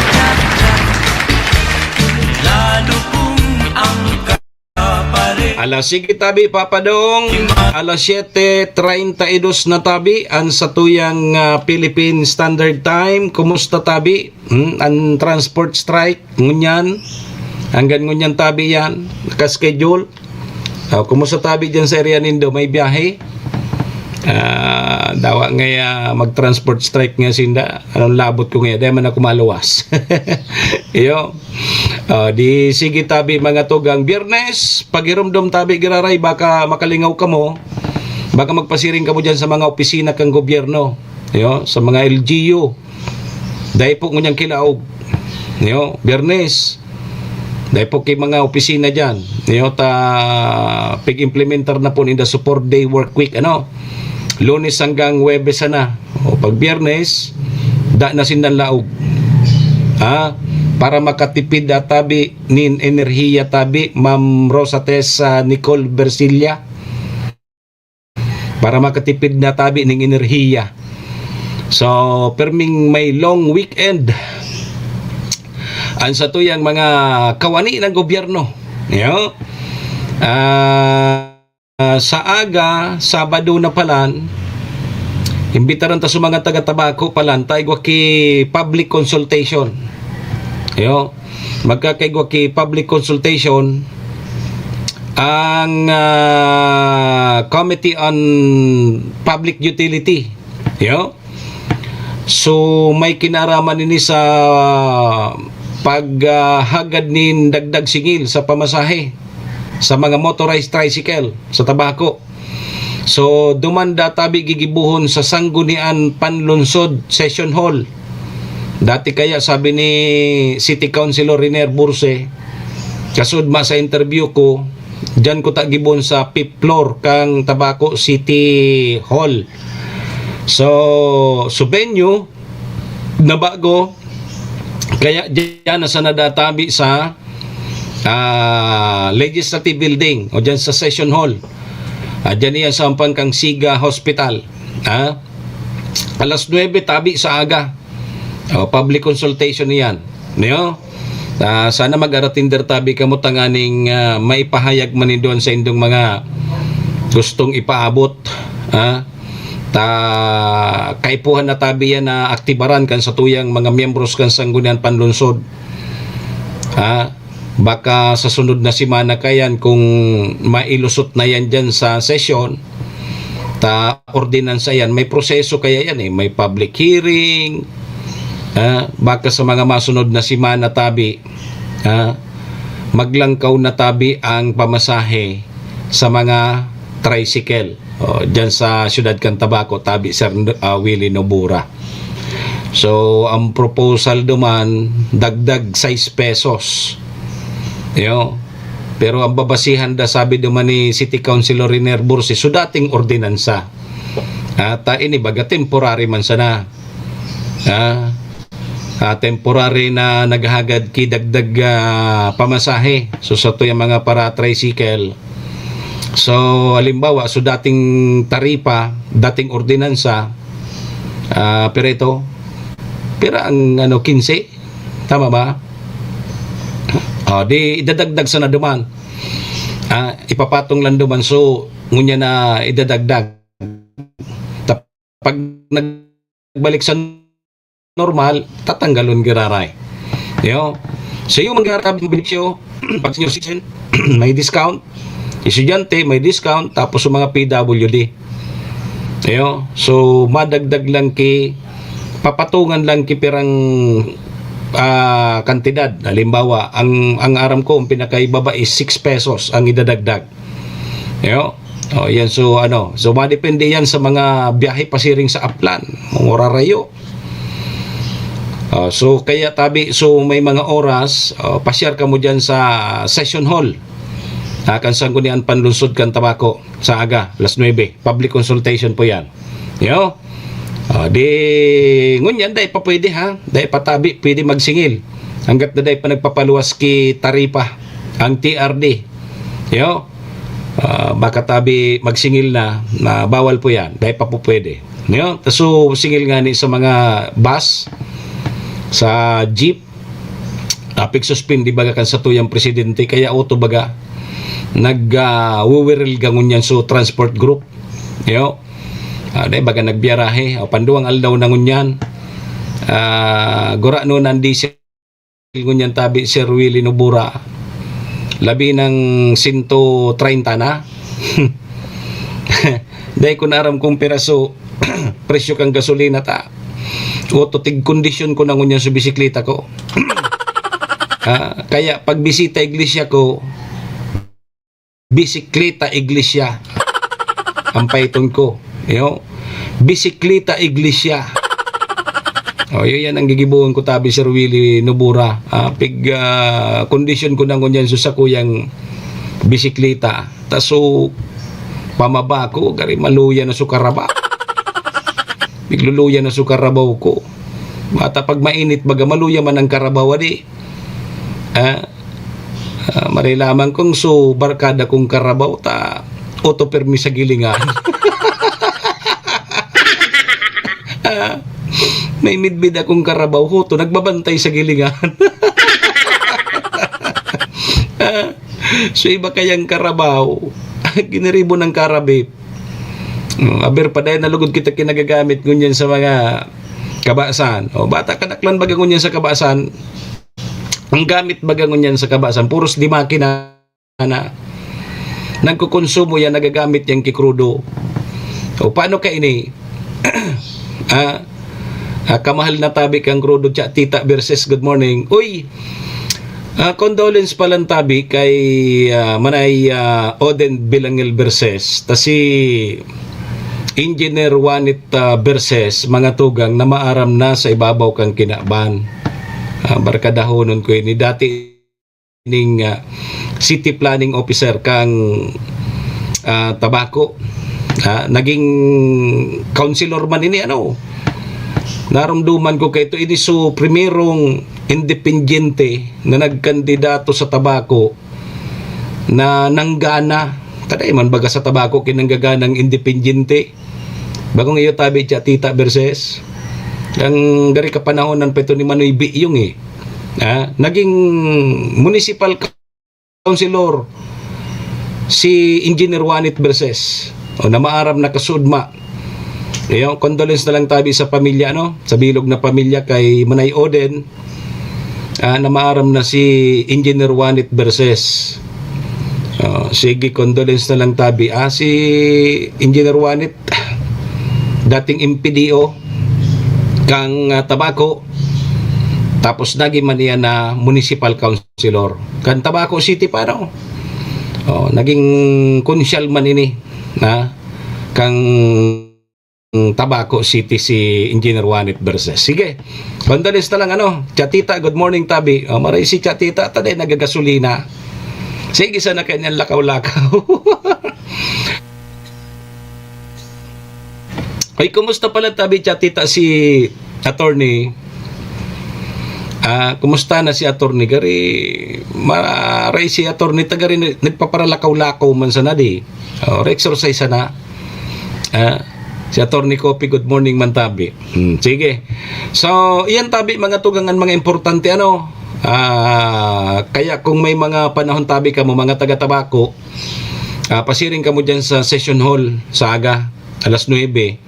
Alas sige tabi, Papa Dong. Alas siyete treinta y dos na tabi, ang satuyang, ah, Philippine Standard Time. Kumusta tabi? Hmm, ang transport strike, ngunyan. Hanggang ngunyan tabi yan. Naka-schedule. Ah, kumusta tabi dyan sa area nindo? May biyahe? Ah, dawa ngaya mag-transport strike nga sinda. Anong labot ko ngaya? Dahil man ako maluwas. Iyo. Ah, di sige tabi, mga tugang. Biyernes, paghiromdom tabi, giraray, baka makalingaw kamo. Baka magpasiring kamo dyan sa mga opisina kang gobyerno. Iyo, sa mga L G U. Dai po ngunyan kilaog. Iyo, Biyernes. Dai po kay mga opisina dyan. Iyo, ta pig-implementar na po ninda sa four-day work week, ano? Lunes hanggang Huwebes sana. O pag Biyernes, da na sindan laog. Ha? Para makatipid na tabi nin enerhiya tabi, Ma'am Rosa Tessa Nicole Versilla. Para makatipid na tabi ning enerhiya. So, perming may long weekend ang satuyang mga kawani ng gobyerno. Yo? Ah, ah, sa aga, Sabado na palan, imbitaran ta sa mga taga-Tabaco palan, ta igwa ki public consultation. Yo? Magkakaigwa ki public consultation ang, ah, Committee on Public Utility. Yo? So, may kinaraman nini sa paghagad nin dagdag singil sa pamasahe sa mga motorized tricycle sa Tabaco. So, duman da tabi gigibohon sa Sanggunian Panlungsod Session Hall. Dati kaya, sabi ni City Councilor Riner Burse, kasudma sa interview ko, diyan ko ta gibon sa fifth floor kang Tabaco City Hall. So, so venue na bago, kaya diyan na sana databi sa, ah, Legislative Building o diyan sa Session Hall. Ah, diyan iyan sa hampang kang Siga Hospital. Ah, alas nuebe tabi sa aga. O, public consultation iyan. Niyo? Ah, sana mag-aratinder tabi kamo tanganing, ah, maipahayag man nindon sa indong mga gustong ipaabot. Ah, ta kaipuhan na tabi yan na aktibaran kan satuyang mga miyembros kan Sanggunian Panlungsod. Ah, baka sa sunod na semana kayan kung mailusot na yan dyan sa sesyon, ta ordinansa yan, may proseso kaya yan eh, may public hearing, ah, baka sa mga masunod na semana tabi, ah, maglangkaw na tabi ang pamasahe sa mga tricycle. O, dyan sa siyudad kan Tabaco, tabi, Sir, ah, Willie Nobura. So, ang proposal duman, dagdag sais pesos. Yo. Pero ang babasihan da, sabi duman ni City Councilor Riner Bursi, so dating ordinansa. At, ah, ini baga temporary man sana. Ah, ah, temporary na naghahagad ki dagdag, ah, pamasahe. So, sa tuyang mga para-tricycle. So, halimbawa, so dating taripa, dating ordinansa, ah, pero ito, pira ang, ano, kinse? Tama ba? O, di idadagdag sana duman. Ah, ipapatong lang duman. So, ngunya na idadagdag. Ta-, pag nagbalik sa normal, tatanggalon giraray. Yo. So, yung mga benepisyo, pag senior citizen, may discount. Estudyante, may discount. Tapos yung mga P W D. Yo. So, madagdag lang ki papatungan lang ki pirang, ah, kantidad. Halimbawa, ang, ang aram ko, ang pinakaibaba is six pesos ang idadagdag. Yo? O, yan. So, ano, so, madepende yan sa mga biyahe pasiring sa Aplan, mga orarayo. Ah, so, kaya tabi, so, may mga oras, ah, pasyar kamo dyan sa session hall. Ah, kan Sanggunian Panlungsod kan Tabaco, sa aga, alas nuebe. Public consultation po yan. Yo? Ah, di, ngunyan, dai pa pwede, ha? Dai pa tabi, pwede magsingil. Hanggat na dai pa nagpapaluwas ki taripa ang T R D. Yo? Ah, baka tabi magsingil na, na bawal po yan. Dai pa po pwede. Yo? Taso, singil nga ni sa mga bus, sa jeep, ah, pigsuspindi baga kan satuyang presidente, kaya oto baga, nag, ah, wiwiril gangon yan so transport group. Yo? Ah, dai baga nagbiyarahe, o panduwang aldaw na ngunyan. Ah, gura no nang diesel ngunyan tabi, Sir Willie Nobura. Labi ng sento treinta na. Dai ko na aram kung piraso presyo kang gasolina ta. Oto, tig kondisyon ko na ngunyan sa bisikleta ko. Ah, kaya pag bisita iglesia ko, bisikleta iglesia ang paiton ko. Yo? Bisikleta iglesia. O, yun yan ang gigibuhon ko tabi, Sir Willie Nobura. Ah, pig, ah, kondisyon ko na ngunyan sa sakuyang bisikleta. Taso, pamaba ko, gari maluya na so karabaw. Pigluluya na so karabaw ko. Bata pag mainit, baga maluya man ang karabaw, adi. Ah, ah, marilaman kong so barkada kong karabaw ta oto permi sa gilingan. Ah, may midbid akong karabaw, hoto, nagbabantay sa gilingan. Ah, so iba kayang karabaw, giniribo ng karabip. Hmm, aber pa dahil nalugod kita kinagagamit ngunyan sa mga kabasan. O, bata kadaklan baga ngunyan sa kabasan. Ang gamit baga ngunyan sa kabasan, puros di makina na nagkukonsumo yan, nagagamit yan ki krudo. O, paano ka ini? Ah, ah, kamahal na tabi kang krudo, Cha Tita versus good morning. Uy, ah, condolence pala tabi kay, ah, Manay, ah, Oden Bilangel versus ta si Engineer Juanit, ah, versus mga tugang na maaram na sa ibabaw kang kinaban. Ah, barkadahonon ko ini. Dati ning, ah, city planning officer kang, ah, Tabaco. Ah, naging councilor man ini, ano. Narumduman ko kay ito, ini so primerong independyente na nagkandidato sa Tabaco na nanggana. Kada man baga sa Tabaco, kinanggaganang independyente. Bagong iyo tabi siya, Tita Verses. Ang gari kapanahonan pa ito ni Manoy Biyong eh. Ah, naging municipal councilor si Engineer Juanit Verses. O, na maaram na kasudma. Yung condolence na lang tabi sa pamilya, ano? Sa bilog na pamilya kay Manay Oden, ah, na maaram na si Engineer Juanit Verses. Ah, sige, condolence na lang tabi. Ah, si Engineer Juanit, dating M P D O kang, ah, Tabaco, tapos naging man niya na municipal councilor kan Tabaco City pa, no? Oh, naging konsyal man ini, na kang Tabaco City si Engineer Juanit Verses. Sige, condolence na lang, ano, Chatita, good morning, tabi. Oh, maray si Chatita, taday nagagasolina. Sige, sana kanyang lakaw-lakaw. Ay, kumusta pala tabi, Chatita, si attorney? Ah, kumusta na si attorney? Gari, maray si attorney, tagari, nagpaparalakaw-lakaw man sana di. Oh, exercise sana. Ah, si Attorney Kopi, good morning man tabi. Hmm, sige. So, iyan tabi, mga tugangan, mga importante, ano. Ah, kaya kung may mga panahon tabi kamo, mga taga Tabaco, ah, pasiring kamo dyan sa session hall sa aga, alas nuebe,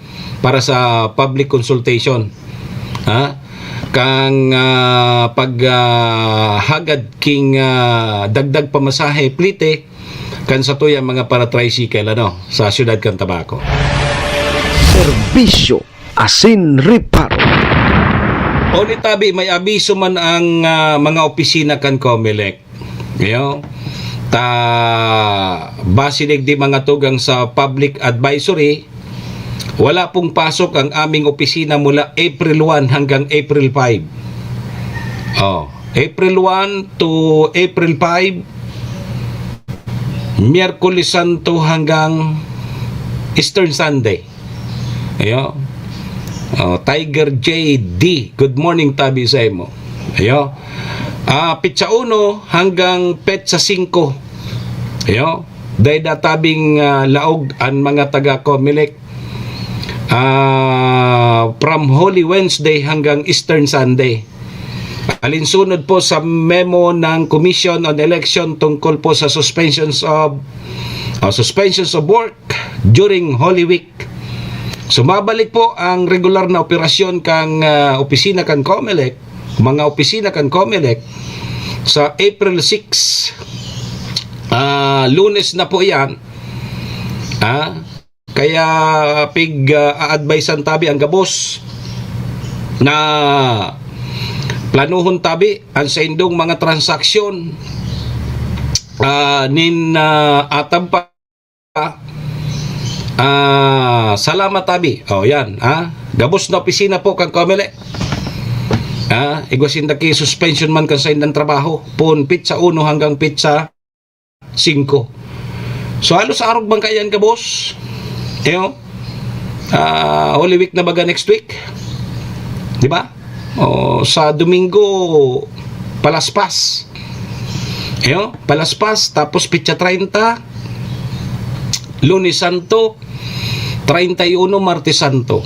para sa public consultation. Ha? Kang, ah, pag, ah, hagad king, ah, dagdag pamasahe, plite, kan satuya mga para-tricycle, ano, sa siyudad kan Tabaco. Serbisyo asin reparo. Huli tabi, may abiso man ang, ah, mga opisina kan Comelec. Iyo, ta base digdi mga tugang sa public advisory, wala pong pasok ang aming opisina mula April one hanggang April five. Oh, April one to April five, Miyerkules Santo hanggang Eastern Sunday. Ayo. Oh, Tiger J D, good morning tabi sa imo. Ayo. Ah, petsa uno hanggang petsa singko. Ayo. Dai da tabing, ah, laog an mga taga Comelec. Ah, from Holy Wednesday hanggang Eastern Sunday. Alinsunod po sa memo ng Commission on Election tungkol po sa suspensions of, ah, suspensions of work during Holy Week. Sumabalik po ang regular na operasyon kang, ah, opisina kan Comelec, mga opisina kan Comelec sa April six. Ah, Lunes na po 'yan. Ah, kaya pig, ah, a-advisean tabi ang gabos na planuhon tabi ang saindong mga transaksyon, ah, nin, ah, atam pa. Ah, salamat tabi. Oh, 'yan, ah. Gabos na opisina po kan Comelec. Ah, igwa sinda ki suspension man kan saindang trabaho. Pon petsa uno hanggang petsa singko. So, halos arog man kaiyan ka, boss. Iyo. Ah, Holy Week na baga next week. Di ba? O, sa Domingo, palaspas. Iyo, palaspas. Tapos, petsa treinta, Lunes Santo, treinta y uno, Martes Santo.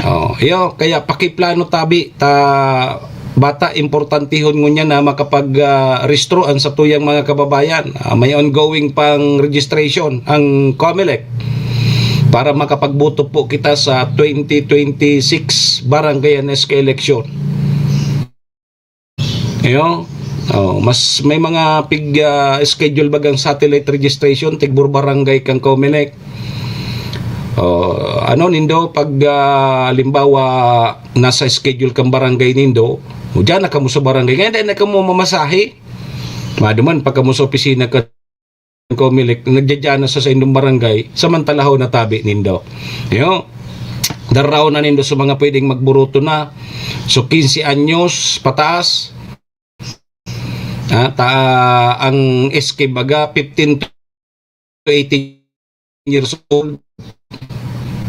Oh, iyo, kaya pakiplano tabi ta bata, importantehon ngunyan na makapag, ah, rehistro ang satuyang mga kababayan. Ah, may ongoing pang registration ang Comelec para makapagboto po kita sa twenty twenty-six Barangay and S K election. Iyo, oh, mas may mga pig, ah, schedule bagang satellite registration, tigbur barangay kang Comelec. Oh, ano nindo, pag, ah, halimbawa, nasa schedule kang barangay nindo, o diyan na kamo sa barangay. Ngayon, dahil na kamo mamasahe, maduman pag kamo sa opisina ka Comelec, nagdadyan na sa saindong barangay, samantalahon na tabi nindo. Iyo, daraw na nindo sa mga pwedeng magburoto na. So, quince anyos pataas, ah, ta, ang S K baga, fifteen to eighteen years old.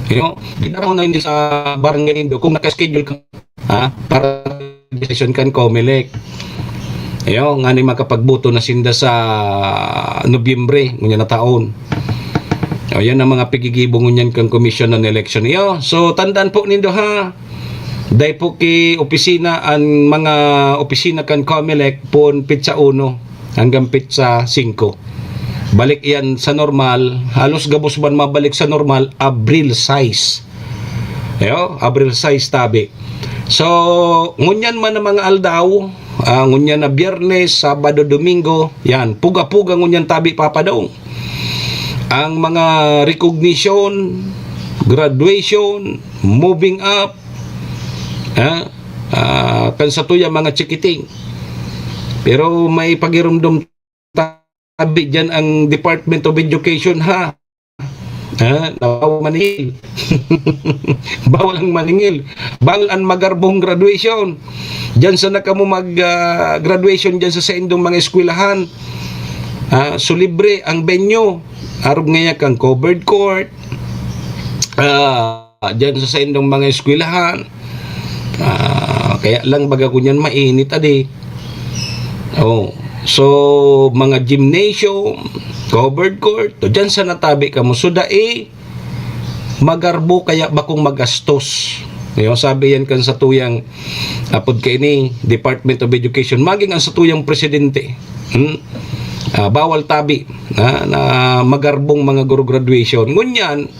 Iyo, gidaraw na hindi sa barangay nindo kung naka-schedule ka, ha, para registration kan Comelec. Iyo, ngani makapagboto na sinda sa Nobyembre, ngunyan na taon. O, yan ang mga pigigibo ngunyan kan Commission on Election. Iyo, so, tandaan po nindo, ha, dai po ki opisina ang mga opisina kan Comelec pon petsa uno hanggang petsa singko. Balik iyan sa normal, halos gabos man mabalik sa normal, Abril sais. Ayo, Abril sais tabi. So, ngunyan man ang mga aldaw, ah, ngunyan na Biyernes, Sabado, Domingo, yan, puga-puga ngunyan tabi papadong. Ang mga recognition, graduation, moving up, ha? Ah, kan satuya mga chikiting. Pero may pagirumdom tabi diyan ang Department of Education, ha? Ha? Na bawal maningil. Bawal ang maningil. Bawal ang magarbong graduation. Diyan sana kamo mag, ah, graduation diyan sa saindong mga eskwelahan. Ah, so libre ang venue. Arog ngaya kang covered court. Ah, diyan sa saindong mga eskwelahan. Ah, kaya lang baga ko niyan mainit, adi. Oh. So, mga gymnasium, covered court, to diyan sa natabi kamo. So, dai magarbo kaya bakong magastos. Yung sabi yan kan satuyang, apod kaini, Department of Education, maging ang satuyang presidente. Hmm? Ah, bawal tabi na, na magarbong mga guru graduation. Ngunyan,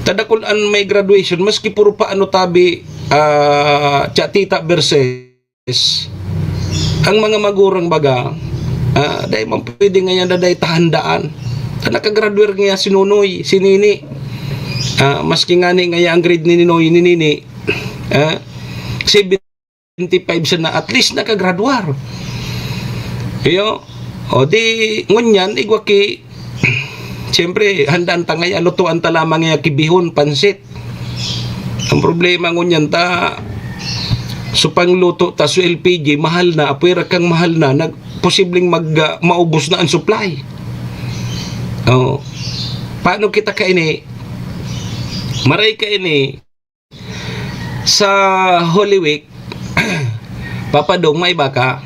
tadakul an may graduation, maski puro pa ano tabi, ah, tsa tita versus ang mga magurang baga, ah, dai man pwede ngayon na dai tahandaan. Ta nakagraduate nga si Nonoy, si Nini. Ah, maski ngani ngaya ang grade ni Ninoy, ni Nini, ah, seventy-five sana, at least nakagradwar. Iyo, o di, ngunyan, igwa ki, siyempre, handaan ta ngaya, lutuan ta lamang ngaya ki bihon, pansit. Ang problema ngunyan ta, so pangluto ta, so L P G, mahal na, apwera kang mahal na, nag-, posibleng mag, ah, maubos na ang supply. Oh. Paano kita kaini? Maray kaini, sa Holy Week, Papa Dong, may baka?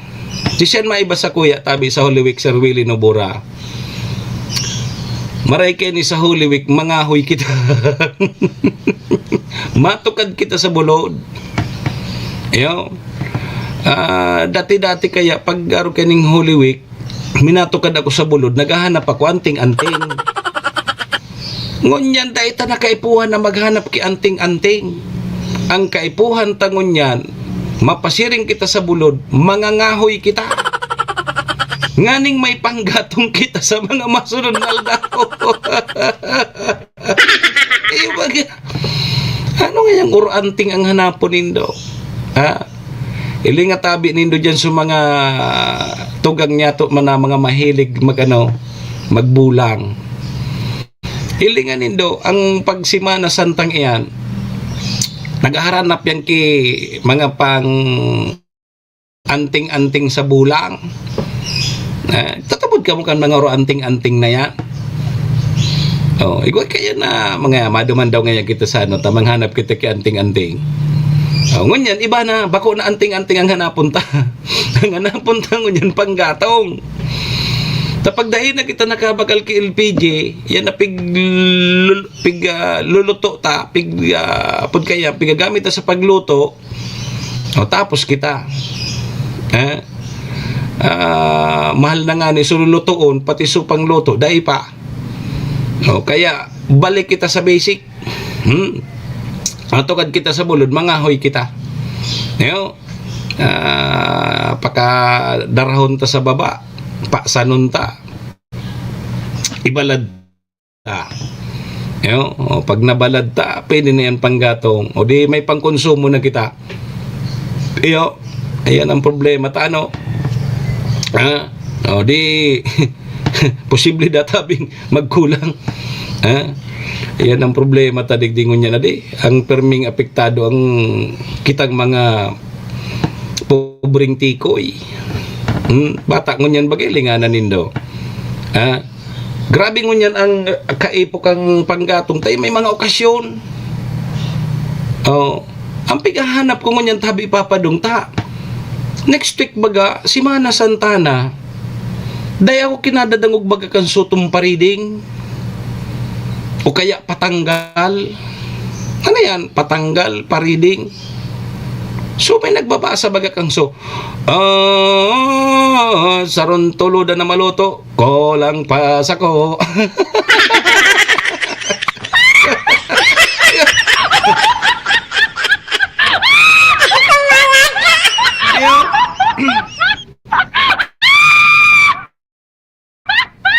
Di siya may iba sa kuya, tabi sa Holy Week, Sir Willie Nobura. Maray kaini sa Holy Week, mangahoy kita. Matukad kita sa bulod. Iyo. Ah, dati-dati kaya, pag aro kaning Holy Week, minatukad ako sa bulod, naghahanap ako anting-anting. Ngunyan, dai ta na kaipuhan na maghanap ki anting-anting. Ang kaipuhan ta ngunyan, mapasiring kita sa bulod, mangangahoy kita. Nganing may panggatong kita sa mga masunod na aldaw. Iyo ba, ano ngayang uranting ang hanapon nindo? Ha? Ilinga tabi nindo diyan sa mga tugang niyato man na mga mahilig mag-ano, magbulang. Ilinga nindo, ang pag Semana Santang iyan, naghaharanap yan ki mga pang anting-anting sa bulang. Eh, tatubod kamo kan mga oro anting-anting na yan. Oh, igwa kaya na mga maduman daw ngayon kita sa ano, ta manghanap kita ki anting-anting. Oh, ngunyan, iba na, bako na anting-anting ang hanapon ta. Ang hanapon ta ngunyan, panggatong. Ta pag dai na kita nakabakal ki L P G, yan na pig-, lul-, pig-, ah, luluto ta, pig-, ah, apod kaya, pigagamit ta sa pagluto, o, tapos kita. Eh? Ah, mahal na nga ni sululutoon, pati supang luto, dai pa. O, kaya, balik kita sa basic. Hmm? Atugad kita sa bulod, mangahoy kita. Yo? Ah, pakadarahon ta sa baba, pasanon ta. Ibalad ta. Yo, o, pag nabalad ta, pwede na yan panggatong. O di, may pangkonsumo na kita. Iyo, ayan ang problema ta, ano? Ha? O di, posible databing magkulang. Ha? Ayan ang problema ta, digdi ngunyan na di. Ang perming apektado ang kitang mga pobreng tikoy. Hmm, bata ngunyan bagay, linganan nindo. Ha? Grabe ngunyan ang, uh, kaipok ang panggatong tayo may mga okasyon. Oh, ang pighahanap ko ngunyan tabi papadong ta. Next week baga, Semana Santa na. Dai ako kinadadangog baga kan sutong pariding. O kaya patanggal. Ano yan? Patanggal, pariding. So, may nagbabasa baga kang so, "Ah, sarong tuludan na maluto, kulang pa sako."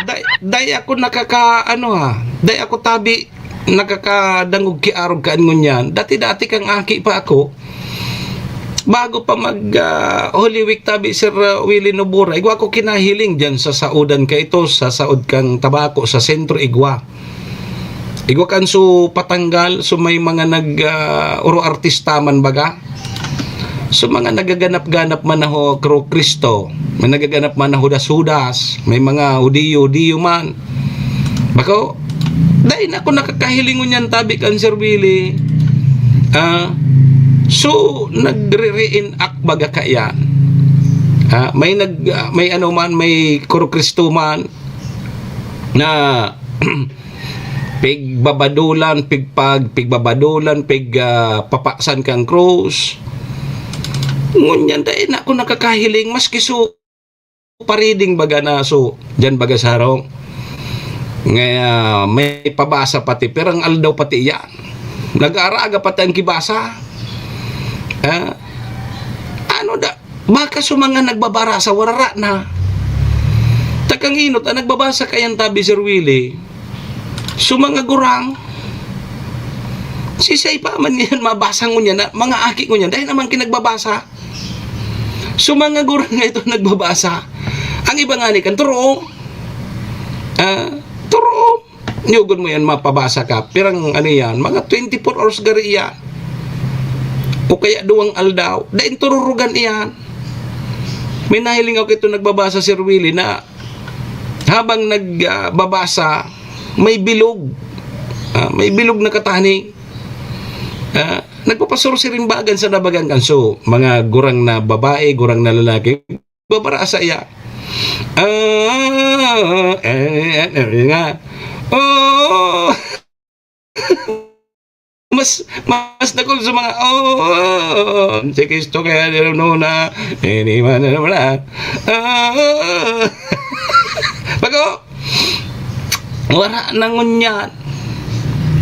Dai, dai ako nakaka-, ano ha, dai ako tabi nakakadangog ki arog kaan ngunyan. Dati-dati kang aki pa ako, bago pa mag, ah, Holy Week tabi, Sir, ah, Willie Nobura, igwa ako kinahiling diyan sa saodan ka ito, sa saod kang tabako, sa sentro, igwa. Igwa kan so patanggal, so may mga nag, ah, oro artista man baga. So, mga nagaganap-ganap man na ho, Kro-, Kristo, may nagaganap man na Judas-Judas, may mga Hudiyo-Hudiyo man. Bako, dai na ako nakakahilingon yan, tabi kan Sir Willie. Ah, so, nagre-reenact baga kaya. Ah, may nag-, ah, may ano man, may Kro-, Kristo man na pigbabadulan, pigpag-, pigbabadulan, pig, ah, papasan kang krus. Ngunyan, dai na ako nakakahiling, maski so pariding baga na, so, diyan baga sa harong. Nga, may pabasa pati, pirang aldaw pati yan. Nag-aaraga pati ang kibasa. Ah, ano da, baka sa mga nagbabarasa, warara na. Takang inot, ang nagbabasa kayan tabi, Sir Willie, so, mga gurang, Sisay pa man ngayon mabasa ngunyan na mga aki ngunyan, dai naman kinagbabasa. So, mga gurang nga ito nagbabasa. Ang iba nga ni kan turuong. Ah, turuong. Niyugon mo yan, mapabasa ka. Pirang ano yan, mga twenty-four hours gari yan. O kaya duwang aldaw. Dain tururugan iyan. May nahiling ako ito nagbabasa, Sir Willie, na habang nagbabasa, may bilog. Ah, may bilog na kataning. Ah, nagpapasursirimbagan sa nabagang kanso. Mga gurang na babae, gurang na lalaki, babarasa iya. Ah, eh, eh, eh, nga. Oh! Mas, mas dakul sa mga, "Oh, si Cristo kaya nirununa, iniwan na wala." Ah! Bago, wara na ngunyan.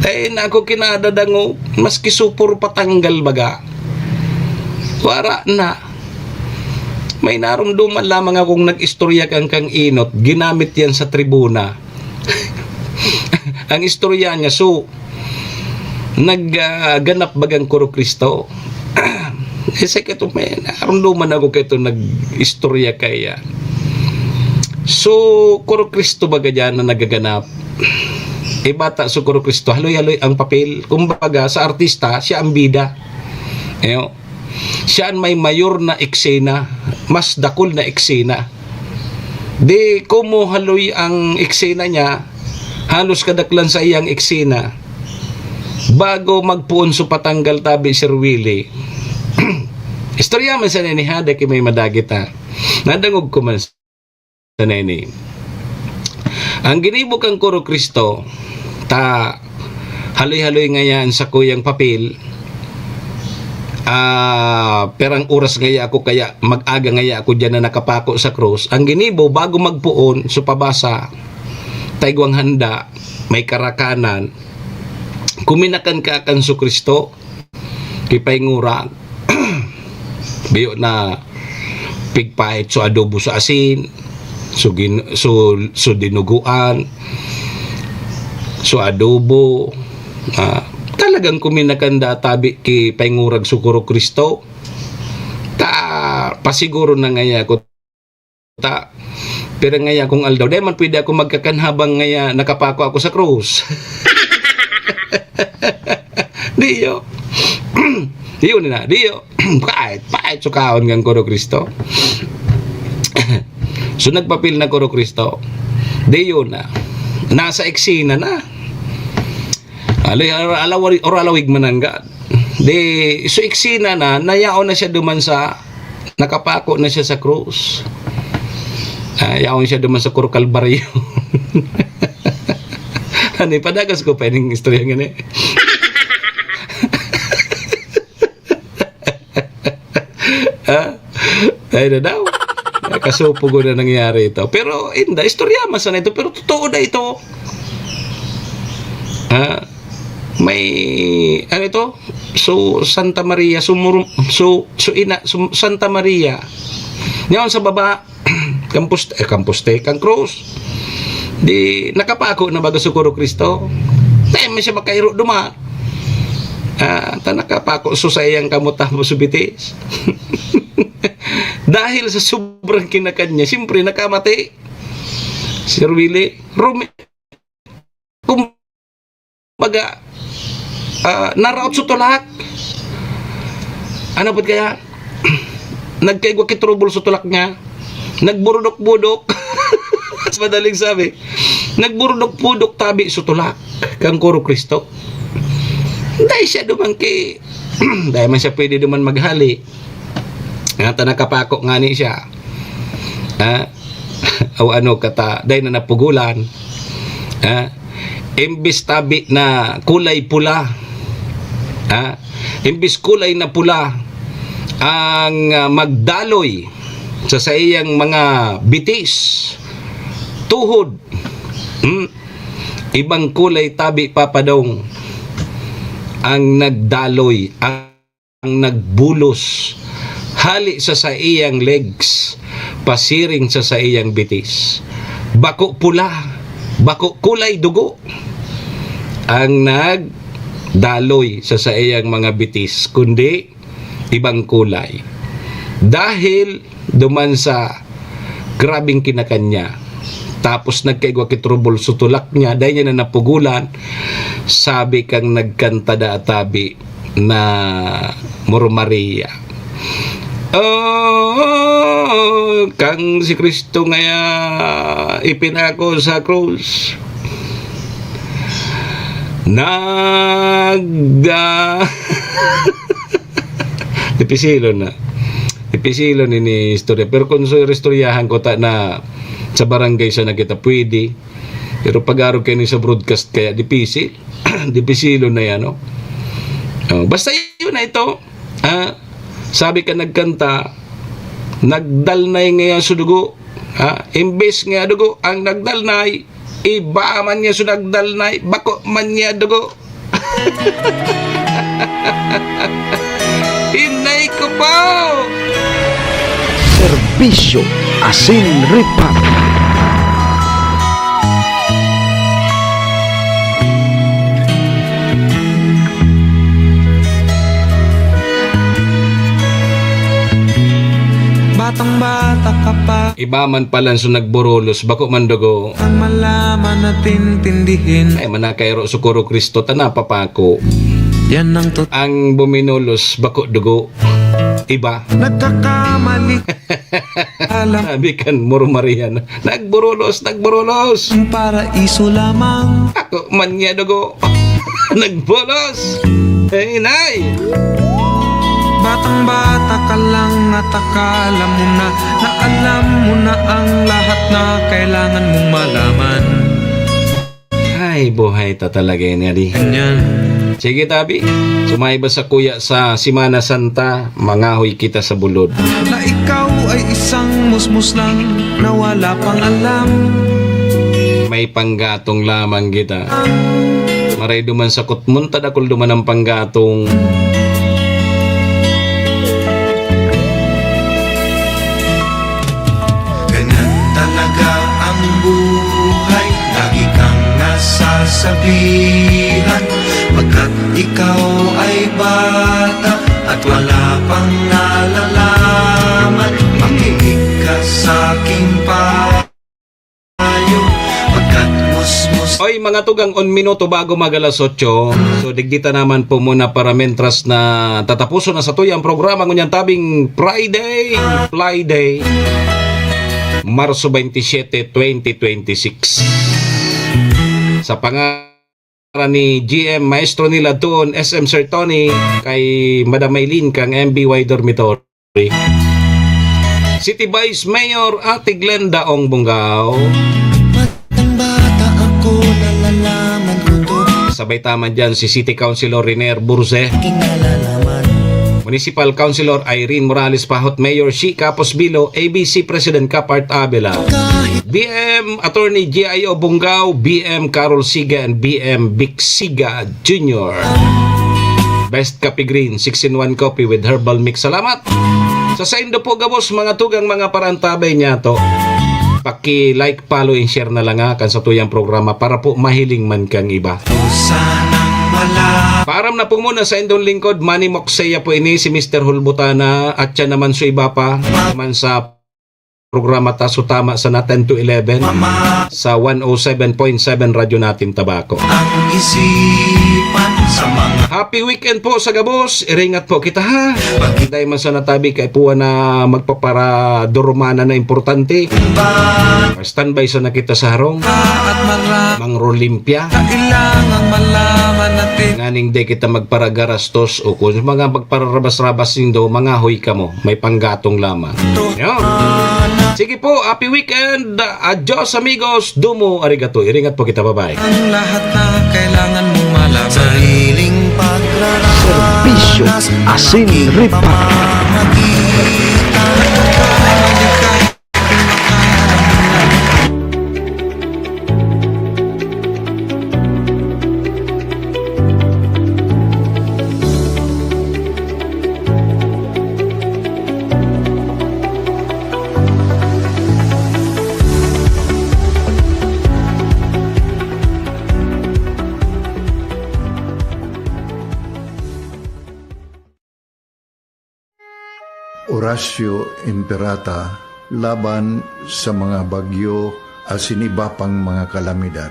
Ay, nako, kinadadangog. Maski supor patanggal, baga. Wara na. May narumduman lamang akong nag-istorya kang, kang Inot. Ginamit yan sa tribuna. Ang istorya niya, so, nag, ah, ganap bagang Kuro Kristo. Isa ka to, may narumduman ako kay ito nag-istorya kaya. So, Kuro Kristo baga dyan na nagaganap. Iba ta, so, Kuro Kristo, haloy-haloy ang papel. Kumbaga, sa artista, siya ang bida. Ayo. Siya an may mayor na eksena, mas dakul na eksena. Di komo haloy ang eksena niya, halos kadaklan sa iyang eksena. Bago magpuon so patanggal tabi, Sir Willie. Istorya man sa niniha, dai ki may madagit, ha. Nadangog ko man sa nini. Ang ginibo kang Kuro Kristo, ta haloy-haloy ngayan sa kuyang papel, ah, perang oras ngaya ako, kaya mag-aga ngaya ako diyan na nakapako sa krus. Ang ginibo, bago magpuon, so pabasa, taigwang handa, may karakanan, kuminakan ka kan Kristo, kipay ngurag. Biyo na pigpahit so adobo sa asin, so gin-, so, so dinuguan, so adobo. Ah, talagang kuminakan da tabi ki paingurag so Kuro Kristo. Ta, pasiguro na ngaya ako ta, pero ngaya akong aldaw, dai man pwede ako magkakan habang ngaya nakapako ako sa krus. Diyo. Diyo na, diyo. Kahit, kahit sukaon kan Kuro Kristo. So, nagpapil na Kuro Kristo. Diyo na. Nasa eksena na. Alay, or alawari-, or alawig man nanggad. Di, so eksena na, nayaon na siya duman sa, nakapako na siya sa krus. Ah, yaon siya duman sa Kuro Kalbaryo. Ano, ipadagas ko pa ining istorya ngani. Ha? Ay na daw. Kasupo ko na nangyari ito. Pero, inda, istorya man sana ito. Pero totoo na ito. Ha? May, ano ito? So, Santa Maria, sumuru-, so, so ina, sum-, Santa Maria. Ngayon sa baba, kampuste, eh, kampuste, kang krus. Di, nakapako na baga so Kuro Kristo. Tayo man siya makairo duman. Ah, ta nakapako so sa iyang kamot tapos so bitis. Dahil sa sobrang kinakan niya, siyempre nakamati. Sir Willie, Rome-, kumbaga, ah, naraot so tulak. Ano po kaya? Nagkaigwa ki trouble so tulak niya. Nagburudok-budok. Mas madaling sabi, nagburudok-budok tabi so tulak kang Kuro Kristo. Dai siya duman ki, dai man siya pwede duman maghali. Nga ta nakapako ngani siya. Ha? O ano kata, dai na napugulan. Ha? Imbis tabi na kulay pula. Ha? Imbis kulay na pula ang, ah, magdaloy sa saiyang mga bitis, tuhod, hmm? Ibang kulay tabi, Papa Dong, ang nagdaloy, ang nagbulos hali sa saiyang legs, pasiring sa saiyang bitis. Bako pula, bako kulay dugo ang nag-, daloy sa saiyang mga bitis, kundi ibang kulay. Dahil duman sa grabeng kinakan niya, tapos nagkaigwa ki trouble sa tulak niya, dai niya na napugulan, sabi kang nagkanta da tabi na Mor Maria. Oh, kang si Cristo ngaya ipinako sa krus. Nagda-, Dipisilon na. Dipisilon ini istorya. Pero kung so, istoryahan ko ta na sa barangay sa nakita, pwede. Pero pag-arog kayo sa broadcast, kaya dipisil. Dipisilon na yan, no? Oh, basta yun na ito. Ah, sabi ka nagkanta, nagdalnay ngaya sa dugo. Ha? Imbes nga dugo ang nagdalnay, iba man niya sa nagdalnay, bako man niya dugo. Inay ko po! Serbisyo asin ripat. Batang-bata ka pa. Iba man palan so nagburulos, bako man dugo. Ang malaman natin tindihin. Ay, manakairo sukuro Kristo, ta napapako. Yan ang tot- Ang buminulos, bako dugo. Iba. Nagkakamali. Alam. Sabi kan Mor Maria na, "Nagburulos, nagburulos." Ang paraiso lamang. Ako man niya dugo. Nagbulos. Hey, nay. Batang-bata ka lang at akala mo na, na alam mo na ang lahat na kailangan mong malaman. Ay, buhay ta talaga yan, Adi. Ganyan. Sige, tabi. Sumaiba sa kuya sa Semana Santa, mangahoy kita sa bulod. Na ikaw ay isang musmos lang na wala pang alam. May panggatong lamang kita. Maray duman sa kutmon, ta dakul duman ang panggatong. Ganyan talaga ang buhay, lagi kang nasasabihan. Pagkat ikaw ay bata at wala pang nalalaman, makinig ka sa aking payo. Pagkat musmus. Oy, mga tugang, un minuto bago mag alas otso. So, digdi ta naman po muna para mentras na tatapuson na sa tuyang programa ngunyan tabing Friday, Friday, Marso twenty-seven, twenty twenty-six. Sa pangalan ni G M, Maestro nila doon, S M Sir Tony, kay Madam Maylene, kang M B Y Dormitory. City Vice Mayor Ate Glenda Ong Bungao. Batang-bata ako, nalalaman ko to. Sabay taman dyan si City Councilor Riner Burze. Kinalalaman. Municipal Councilor Irene Morales Pahot, Mayor Shi Capos Bilo, A B C President Kapart Abela. Kahit B M Attorney G I O Bungao, B M Carol Siga, and B M Vic Siga Junior. Best Coffee Green, six-in-one coffee with herbal mix. Salamat! Sa saindo po gabos, mga tugang, mga parantabay niya to. Paki-like, follow, and share na lang, ha, kan sa tuyang programa para po mahiling man kang iba. Sanang mala- Paaram na po muna sa indong lingkod, Manny Moxeya po ini, si Mister Hulbutana, at siya naman su iba pa, naman sa programa ta su tama sa na ten to eleven sa one oh seven point seven Radyo Natin Tabaco. Ang isipan sa mga Happy weekend po sa gabos. Iringat po kita, ha. Pag- Dahil man sa natabi kay puwa na magpaparadurumana na importante. Standby sa nakita sa harong. At mara- Mangrolimpya. Kailangang malaman natin. Nganing di kita magparagarastos o kung mga magpararabas-rabas nindo, mangahoy kamo. May panggatong lamang. Yun. Sige po, happy weekend. Adios, amigos. Domo arigato. Iringat po kita. Bye-bye. Ang lahat na kailangan mong malaman. Sariling pagrarahas. Serbisyo asin ripat. Oratio Imperata laban sa mga bagyo asin iba pang mga kalamidad.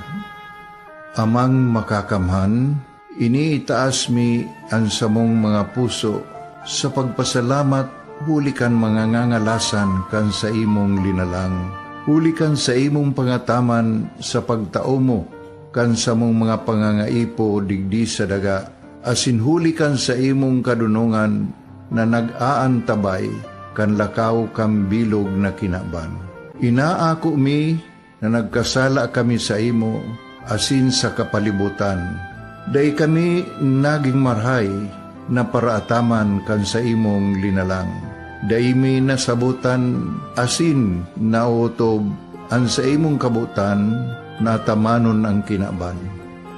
Amang Makakamhan, iniitaas mi an samong mga puso sa pagpasalamat huli kan mga ngangalasan kan saimong linalang, huli kan saimong pangataman sa pagtao mo kan samong mga pangangaipo digdi sa daga, asin huli kan saimong kadonongan na nag-aantabay kan lakaw kan bilog na kinaban. Inaako mi na nagkasala kami saimo asin sa kapalibotan. Dai kami nagin marahay na paraataman kan saimong linalang. Dai mi nasabotan asin naotob an saimong kabotan na atamanon an kinaban.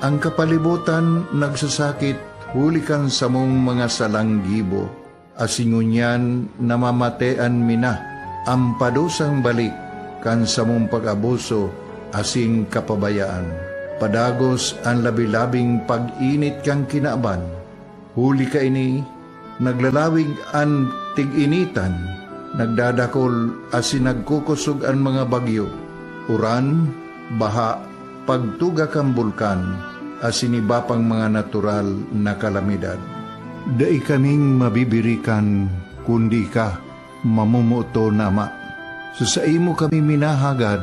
An kapalibotan nagsasakit huli kan samong mga salang gibo, asin ngunyan namamatean mi na an padusang balik kan samong pag-abuso asin kapabayaan. Padagos an labi-labing pag-init kan kinaban. Huli kaini, naglalawig an tig-initan, nagdadakol asin nagkukosog an mga bagyo, uran, baha, pagtuga kan bulkan, asin iba pang mga natural na kalamidad. Dai kaming mabibirikan kundi ika, mamomoton na Ama. Sa saimo kami minahagad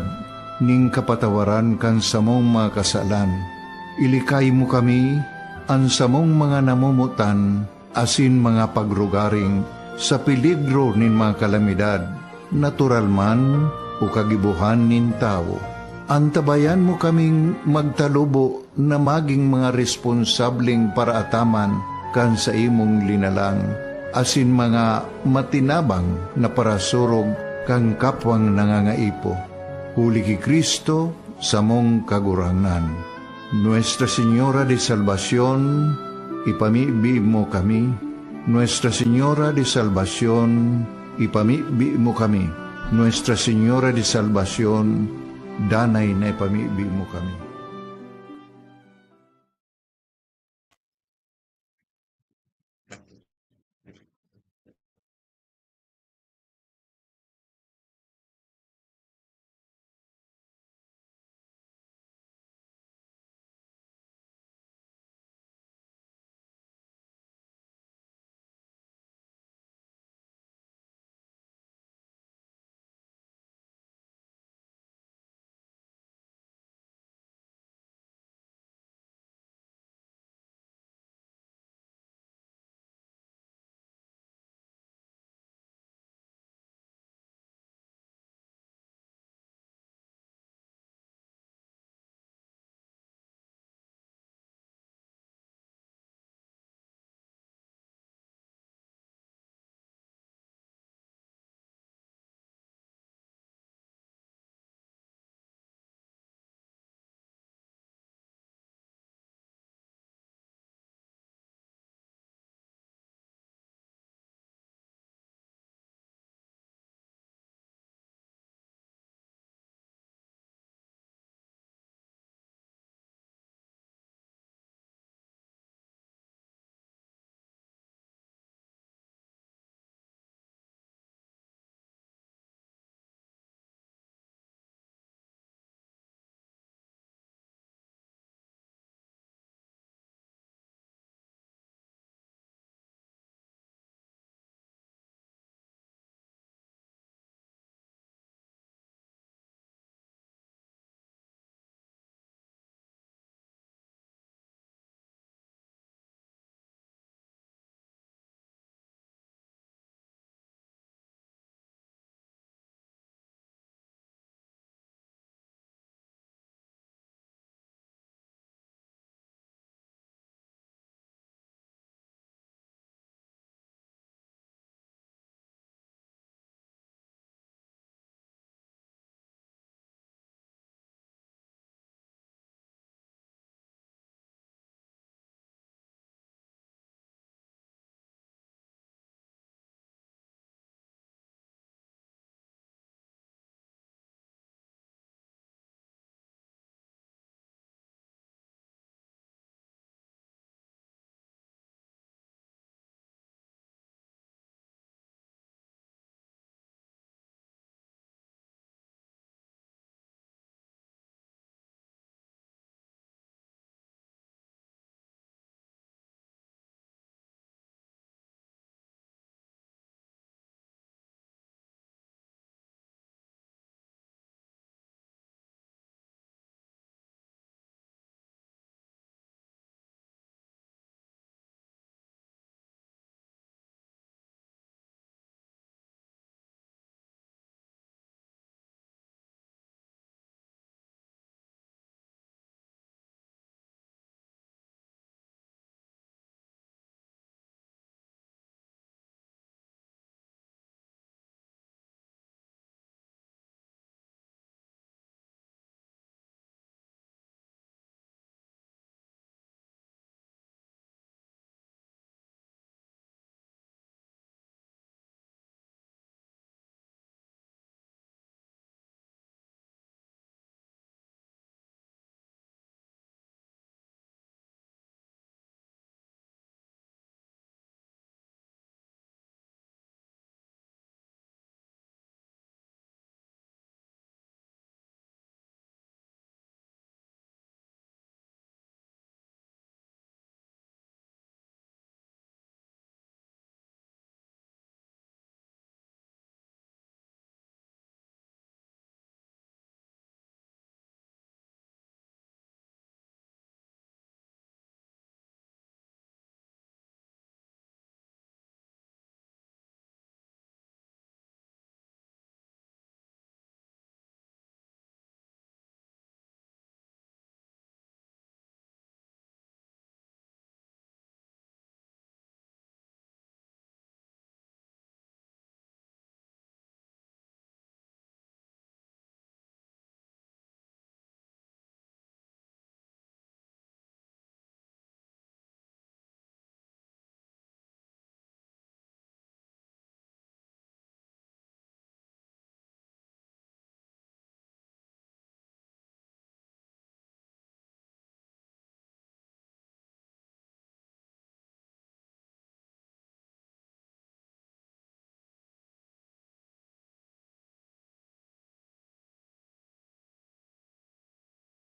nin kapatawaran kan samong mga kasalan. Ilikay mo kami, an samong mga namomotan, asin mga pagrugaring sa peligro nin mga kalamidad, natural man o kagibohan nin tawo. Antabayan mo kaming magtalubo na magin mga responsableng paraataman kan saimong linalang, asin mga matinabang na parasurog kan kapwang nangangaipo. Huli ki Cristo, samong Kagurangnan. Nuestra Señora de Salvacion, ipamibi mo kami. Nuestra Señora de Salvacion, ipamibi mo kami. Nuestra Señora de Salvacion, danay na ipamibi mo kami.